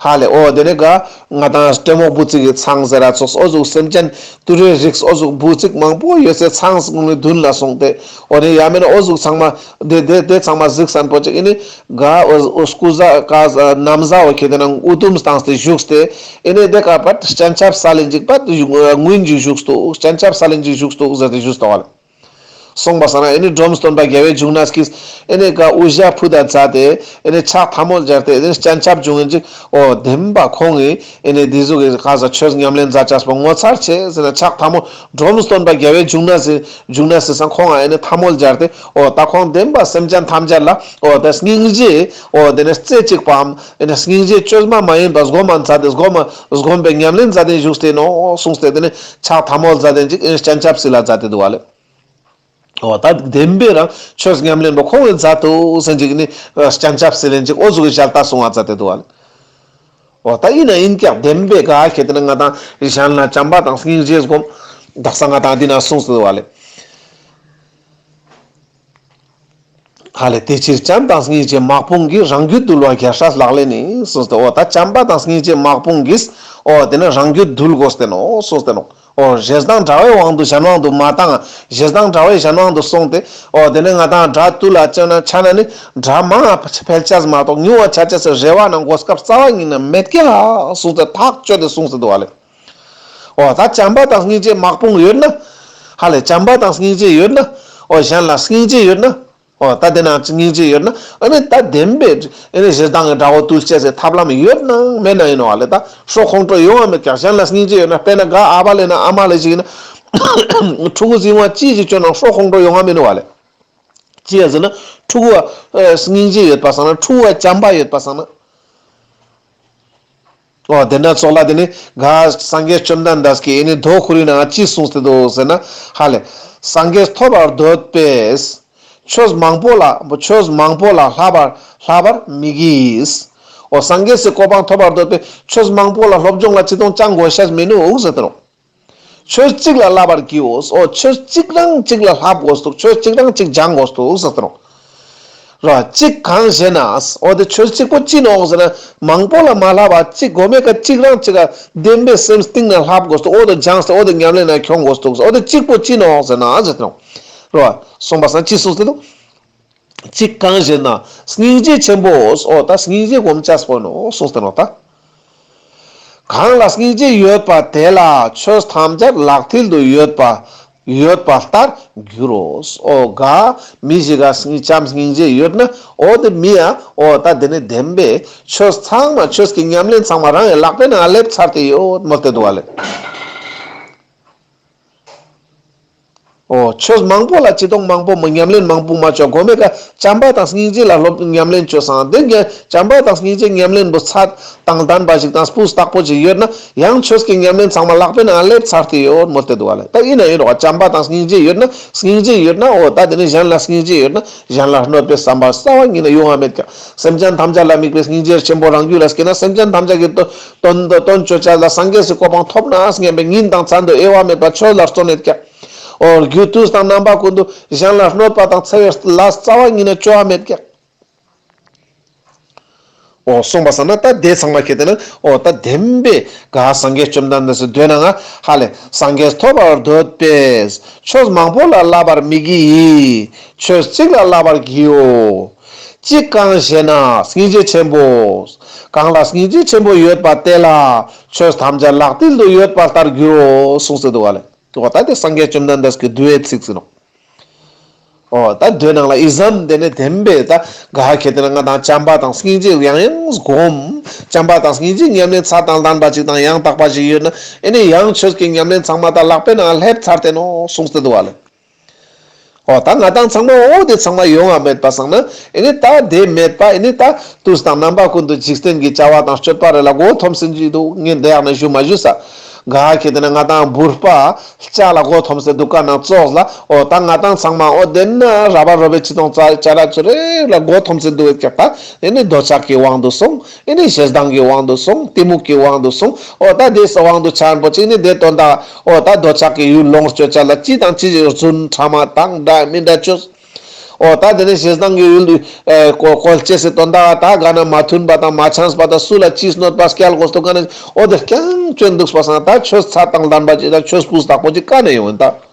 ཧ་ལེ་འོ་དེ་ནས་ག་ང་དང་སྤྲེལ་མོ་བུ་ཚིག་གི་ཚང་ཟེར་ར་ཙོགས་འོ་ཟུག་སེམས་ཅན་དུད་འགྲོའི་རིགས་འོ་ཟུག་བུ་ཚིག་མང་པོ་ཡོད་སའི་ཚང་ཟུག་ནི་མདུན་ལ་སོང་སྟེ་འོ་ནི་ཡ་མེད་ན་འོ་ཟུག་ཚང་མ་དེ་དེ་དེ་ཚང་མ་གཟིགས་ས་ན་པོ་ཅིག་ཨེ་ནི་ག་འོ་འོ་སྐུ་ཟ་ཀ་ཟ་ན་བཟའ་བོ་ཁྱེར་ཏེ་ན་འུ་དུམ་བཏང་སྟེ་བཞུགས་ཏེ་ཨེ་ནི་དེ་ཀ་པད་སྤྱན་ཆབ་སལ་ལེན་ཅིག་པད་ངུན་ཅིག་བཞུགས་ཏོ། སྤྱན་ཆབ་སལ་ལེན་ཅིག་བཞུགས་ཏོ་ཟེར་ཏེ་བཞུགས་ཏོ་བ་ལེ། སོང་པ་སང་ན་ཨེ་ནི་འབྲོམ་སྟོན་པ་རྒྱལ་བའི་འབྱུང་གནས་ཀྱིས་ཨེ་ནི་ཀ་དབུ་ཞྭ་ཕུད་ད་མཛད་དེ་ཨེ་ནི་ཕྱག་ཐལ་མོ་སྦྱར་ཏེ་ཨེ་ནི་སྤྱན་ཆབ་བྱུང་ཡིན་ཅིག་འོ་བདེན་པ་ཁོང་གིས་ཨེ་ནི་འདི་ཟུག་གི་ཁ་ས་ཆོས་ཉམས་ལེན་མཛད་ཅེས་པོ་ངོ་མཚར་ཆེ་ཟེར་ན་ཕྱག་ཐལ་མོ་འབྲོམ་སྟོན་པ་རྒྱལ་བའི་འབྱུང་གནས་སི་འབྱུང་གནས་སི་སང་ཁོང་ཨེ་ནི་ཐལ་མོ་སྦྱར་ཏེ་འོ་ད་ཁོང་བདེན་པ་སེམས་ཅན་ཐམས་ཅད་ལ་འོ་ད་སྙིང་རྗེ་འོ་དེ་ནི་རྩེ་གཅིག་པའམ་ཨེ་ནི་སྙིང་རྗེ་བཅོས་མ་མ་ཡིན་པ་སྒོམ་མ་མཛད་དེ་སྒོམ་མ་སྒོམ་པའི་ཉམས་ལེན་མཛད་དེ་བཞུགས་ཏེ་ནོག་གསུངས་ཏེ་དེ་ནི་ཕྱག་ཐལ་མོ་མཛད་དེ་ཅིག་ཨེ་ནི་སྤྱན་ཆབ་སིལ་ལ་མཛད་དེ་འདུག་བ་ལེ། འོ་ད་བདེན་པའི་རང་ཆོས་ཉམས་ལེན་པོ་ཁོང་གིས་མཛད་དུ་སེམས་ཅིག་ནི་སྤྱན་ཆབ་སིལ་ལེན་ཅིག་འོ་ཟུག་གི་ཞལ་ལྟ་གསུང་བ་མཛད་དེ་འདུག་བ་ལེ། འོ་ད་ཡིན་ན་ཡིན་ཀྱང་བདེན་པའི་ག་ཁྱེར་ཏེ་ན་ང་དང་གཞན་ལ་བྱམས་པ་དང་སྙིང་རྗེ་སྒོམ་དག་ས་ང་དང་འདི་ན་གསུངས་སུ་འདུག་བ་ལེ། ཧ་ལེ་དེ་ཕྱིར་བྱམས་དང་སྙིང་རྗེ་དམག་དཔུང་གིས། རང་རྒྱུད་འདུལ་བ་རྒྱལ་སྲས་ལག་ལེན་ནི་གསུངས་ཏེ། འོ་ད་བྱམས་པ་དང་སྙིང་རྗེ་དམག་དཔུང་གིས་འོ་དེ་ནི་རང་རྒྱུད་འདུལ་དགོས་ཏེ་ནོག་གསུངས་ཏེ་ནོག་འོ་ཞེ་སྡང་དགྲ་བོའི་དབང་དུ་གཞན་དབང་དུ་མ་བཏང་། ཞེ་སྡང་དགྲ་བོའི་གཞན་དབང་དུ་སོང་སྟེ་འོ་དེ་ནས་ང་དང་དགྲ་བཏུལ་ལ་ཆ་ན་ཆ་ན་ནི་དགྲ་མང་ང་འཕེལ་ཆས་མ་གཏོགས་ཉུང་བ་ཆ་ཆས་སི་རེ་བ་ནང་གོ་སྐབས་རྩ་བ་ཉིད་ནས་མེད་ཀྱག་གསུངས་ཏེ་ཐག་ཆོད་དེ་གསུངས་ཏེ་འདུག་བ་ལེ། འོ་ད་བྱམས་པ་དང་སྙིང་རྗེ་དམག་དཔུང་ཡོད་ན་ཧ་ལེ་བྱམས་པ་དང་སྙིང་རྗེ་ཡོད་ན་འོ་གཞན་ལ་སྙིང་རྗེ་ཡོད་ན། འོ་ད་དེ་ན་སྙིང་རྗེ་ཡོད་ན་ཨ་ནི་ད་བདེན་པའི་ཨ་ནི་ཞེ་སྡང་གི་དགྲ་བོ་བཏུལ་ཅེས་སི་ཐབས་ལམ་ཡོད་ན་མེད་ན་ཡིན་ནོག་བ་ལེ། ད་ཤོ་ཁོང་ཁྲོ་ཡོང་བ་མེད་ཀྱག། གཞན་ལ་སྙིང་རྗེ་ཡོད་ན་དཔེར་ན་ག་ཨ་བ་ལེ་ན་ཨ་མ་ལེ་ཞིག་ཡིན་ན་ཕྲུ་གུ་འཛིན་བ་ཅི་ཞིག་བཅོས་ན་ཤོ་ཁོང་ཁྲོ་ཡོང་བ་མེད་ནོག་བ་ལེ། ཅི་ཡ་ཟེར་ན་ཕྲུ་གུ་བ་སྙིང་རྗེ་ཡོད་པ་སང་ན་ཕྲུ་གུ་བ་བྱམས་པ་ཡོད་པ་སང་ན། འོ་དེ་ན་ཙོགས་ལ་དེ་ནི་ག་སངས་རྒྱས་བཅོམ་ལྡན་འདས་ཀྱིས་ཨེ་ནི་མདོ་ཁོ་རའི་ནང་ཅི་གསུངས་ཏེ་འདུག་ཟེར་ན་ཧ་ལེ། སངས་རྒྱས་ཐོབ་པར་འདོད་པས་ཆོས་མང་པོ་ལ་ཆོས་མང་པོ་ལ་བསླབ་པར་བསླབ་པར་མི་བགྱིད། འོ་སངས་རྒྱས་སི་གོ་འཕང་ཐོབ་པར་འདོད་པས་ཆོས་མང་པོ་ལ་སློབ་སྦྱོང་ལ་ཅི་དང་ཅང་དགོས་ཤེས་མི་ནུག་ཟེར་ཏེ་ནོག་ཆོས་གཅིག་ལ་བསླབ་པར་བགྱིའོ། འོ་ཆོས་གཅིག་རང་གཅིག་ལ་བསླབ་དགོས་འདུག་ཆོས་གཅིག་རང་གཅིག་སྦྱང་དགོས་འདུག་ཟེར་ཏེ་ནོག་ར་གཅིག་གང་ཞེ་ན། འོ་དེ་ཆོས་གཅིག་པོ་ཅི་ནོག་ཟེར་ན་མང་པོ་ལ་མ་བསླབ་པ་གཅིག་གོ་མེ་ཀ་གཅིག་རང་གཅིག་ག་བདེན་པའི་སེམས་གཏིང་ནས་བསླབ་དགོས་འདུག་འོ་དེ་སྦྱངས་ཏེ་འོ་དེ་ཉམས་ལེན་ན་འཁྱོང་དགོས་འདུག་འོ་དེ་གཅིག་པོ་ཅི་ནོག་ཟེར་ན་ཟེར་ཏེ་ནོག་ར་གསུངས་པ་སང་ཅི་གསུངས་ཏེ་འདུག་གཅིག་གང་ཞེ་ན། སྙིང་རྗེ་ཆེན་པོ། འོ་ད་སྙིང་རྗེ་སྒོམ་ཅེས་པོ་ནོག་གསུངས་ཏེ་ནོག་ད། གང་ལ་སྙིང་རྗེ་ཡོད་པ་དེ་ལ་ཆོས་ཐམས་ཅད་ལག་མཐིལ་དུ་ཡོད་པ་ ཡོད་པ་ལྟར་འགྱུར་རོ། འོ་ག་མི་ཞིག་ག་སྙིང་བྱམས་སྙིང་རྗེ་ཡོད་ན། འོ་དེ་མི་ཡ་འོ་ད་དེ་ནི་བདེན་པས་ཆོས་ཚང་མ་ཆོས་ཀྱི་ཉམས་ལེན་ཚང་མ་རང་ཡི་ལག་པའི་ནང་སླེབས་ཚར་ཏེ་ཡོད་མོལ་ཏེ་འདུག་བ་ལེ། འོ་ཆོས་མང་པོ་ལ་ཅི་དོང་མང་པོ་མོ་ཉམས་ལེན་མང་པོ་མ་ཅོ་གོ་མེད་ཀ་བྱམས་པ་དང་སྙིང་རྗེ་ལ་སློབ་ཉམས་ལེན་ཅོ་སང་དེ་ཉ་བྱམས་པ་དང་སྙིང་རྗེ་ཉམས་ལེན་པོ་ཚད་དང་ལྡན་པ་ཞིག་དང་སྤུས་དག་པོ་ཞིག་ཡོད་ན་ཡང་ཆོས་ཀྱི་ཉམས་ལེན་ཚང་མ་ལག་པའི་ནང་སླེབས་ཚར་ཏེ་ཡོད་མོལ་ཏེ་འདུག་བ་ལེ། ད་ཡིན་ན་ཡིན་རོགས་བྱམས་པ་དང་སྙིང་རྗེ་ཡོད་ན་སྙིང་རྗེ་ཡོད་ན་འོ་ད་དེ་ནི་གཞན་ལ་སྙིང་རྗེ་ཡོད་ན་གཞན་ལ་གནོད་པའི་བསམ་པ་རྩ་བ་ཉིད་ནས་ཡོང་བ་མེད་ཀྱང་སེམས་ཅན་ཐམས་ཅད་ལ་དམིགས་པའི་སྙིང་རྗེ་ཆེན་པོ་རང་རྒྱུད་ལ་སྐྱེས་ན་སེམས་ཅན་ཐམས་ཅད་ཀྱི་དོན་དོན་དོན་ཅོ་ཅ་ལ་སངས་རྒྱས་སི་གོ་འཕང་ཐོབ་ན་སྙམ་པའི་ཉིན་དང་མཚན་དུ་དབྱེ་བ་མེད་པར་ཆོས་ལ་བརྩོན་ནས་ཀྱང་། འོ་རྒྱུ་དུས་དང་རྣམ་པ་ཀུན་ཏུ་གཞན་ལ་གནོད་པ་དང་འཚེ་བའི་ལས་རྩ་བ་ཉིད་ནས་ཅོ་བ་མེད་ཀྱང་། འོ་གསུངས་པ་སང་ན་ད་དེ་ཚང་མ་ཁྱེད་དེ་ན་འོ་ད་བདེན་པའི་ག་སངས་རྒྱས་བཅོམ་ལྡན་འདས་སི་མདུན་ན་ང་ཧ་ལས་སངས་རྒྱས་ཐོབ་པར་འདོད་པས་ཆོས་མང་པོ་ལ་བསླབ་པར་མི་བགྱི་ཡི། ཆོས་གཅིག་ལ་བསླབ་པར་བགྱིའོ། གཅིག་གང་ཞེ་ན་སྙིང་རྗེ་ཆེན་པོ། གང་ལ་སྙིང་རྗེ་ཆེན་པོ་ཡོད་པ་དེ་ལ་ཆོས་ཐམས་ཅད་ལག་མཐིལ་དུ་ཡོད་པ་ལྟར་འགྱུར་རོ་གསུངས་ཏེ་འདུག་བ་ལེ། འོ་ད་དེ་སངས་རྒྱས་བཅོམ་ལྡན་འདས་ཀྱི་འདུལ་བའི་ཚིག་ཟེར་ནོག་འོ་ད་མདོའི་ནང་ལ་ཨི་ཙམ་དེ་ནི་བདེན་པས་ད་ག་ཁྱེད་དེ་ན་ང་དང་བྱམས་པ་དང་སྙིང་རྗེ་ཡང་ཡང་སྒོམ། བྱམས་པ་དང་སྙིང་རྗེ་ཉམས་ལེན་ཚད་དང་ལྡན་པ་ཅིག་དང་ཡང་དག་པ་ཞིག་ཡོད་ན་ཨེ་ནི་ཡང་ཆོས་ཀྱི་ཉམས་ལེན་ཚང་མ་ད་ལག་པའི་ནང་སླེབས་ཚར་ཏེ་ནོག་གསུངས་ཏེ་འདུག་བ་ལེ། འོ་ད་ང་དང་ཚང་མ་འོ་དེ་ཚང་མ་ཡོང་བ་མེད་པ་སང་ན་ཨེ་ནི་ད་དེ་མེད་པ་ཨེ་ནི་ད་དུས་དང་རྣམ་པ་ཀུན་ཏུ་འཇིག་རྟེན་གྱི་བྱ་བ་དང་སྤྱོད་པ་རེ་ལ་མགོ་འཐོམས་སེ་འཇུག་འདུག་ངས་འདི་ཡག་ན་ཞུ་མ་ཞུ་ས། ག་ཁྱེད་དེ་ན་ང་དང་བུར་པ་ལྕགས་ལ་མགོ་འཐོམས་སེ་འདུག་ག་ན་ཙོགས་ལ་འོ་ད་ང་དང་ཚང་མ་འོ་དེ་ན་ར་བ་རོ་བའི་ཆི་དང་ཙ་ཅ་ར་ཅོ་རེ་ལ་མགོ་འཐོམས་སེ་འདུག་བས་ཀྱག་ད་ཨེ་ནི་འདོད་ཆགས་ཀྱི་དབང་དུ་སོང་། ཨེ་ནི་ཞེ་སྡང་གི་དབང་དུ་སོང་། གཏི་མུག་གི་དབང་དུ་སོང་། འོ་ད་དེ་ས་དབང་དུ་ཆ་ན་པོ་ཅིག་ནི་དེ་དོན་དག་འོ་ད་འདོད་ཆགས་ཀྱི་ཡུལ་ལོངས་སྤྱོད་ཅ་ལ་ཅི་དང་ཅི་རྫུན་ཕྲ་མ་དང་འདྲ་མི་འདྲ་ཅོས། འོ་ད་དེ་ནི་ཞེ་སྡང་གི་ཡུལ་དུ་ཨེ་ཀོ་བཀོལ་ཅེས་སི་དོན་དག་ད་ག་ན་མ་མཐུན་པ་དང་མ་འཆམས་པ་དང་སུ་ལ་ཅི་གནོད་པ་སྐྱལ་དགོས་དུ་ག་ན་འོ་དེ་རྐྱང་ཅོས་འདུག་པ་སང་ད་ཆོས་ཚད་དང་ལྡན་པ་ཅིག་དང་ཆོས་སྤུས་དག་པོ་ཅིག་ག་ནས་ཡོང་ད།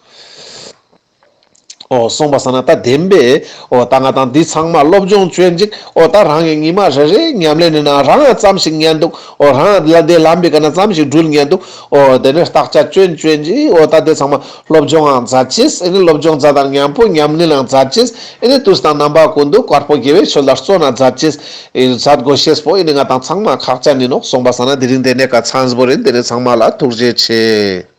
འོ་གསུངས་པ་སང་ན་ད་བདེན་པས་འོ་ད་ང་དང་འདི་ཚང་མ་སློབ་སྦྱོང་ཅོས་ཅིག་འོ་ད་རང་གི་ཉི་མ་རེ་རེ་ཉམས་ལེན་ནི་ནང་རང་ཙམ་ཞིག་ཉན་འདུག་འོ་རང་ལ་དེ་ལམ་པའི་ཀ་ན་ཙམ་ཞིག་འགྲུལ་ཉན་འདུག་འོ་དེ་ནས་བརྟག་དཔྱད་ཅོས་ཅོས་ཅིག་འོ་ད་དེ་ཚང་མ་སློབ་སྦྱོང་ཡང་མཛད་ཅེས། ཨེ་ནི་སློབ་སྦྱོང་མཛད་དང་མཉམ་པོ་ཉམས་ལེན་ཡང་མཛད་ཅེས། ཨེ་ནི་དུས་དང་རྣམ་པ་ཀུན་ཏུ་དཀར་པོ་དགེ་བའི་ཆོས་ལ་བརྩོན་ན་མཛད་ཅེས། ཨེ་མཛད་དགོས་ཤེས་པོ་ཨེ་ནི་ང་དང་ཚང་མ་ཁག་ཅན་ཡིན་ནོག་གསུངས་པ་སང་ན་དེ་རིང་དེ་ནས་ཀ་ཚང་པོ་རེད། དེ་ནས་ཚང་མ་ལ་ཐུགས་རྗེ་ཆེ།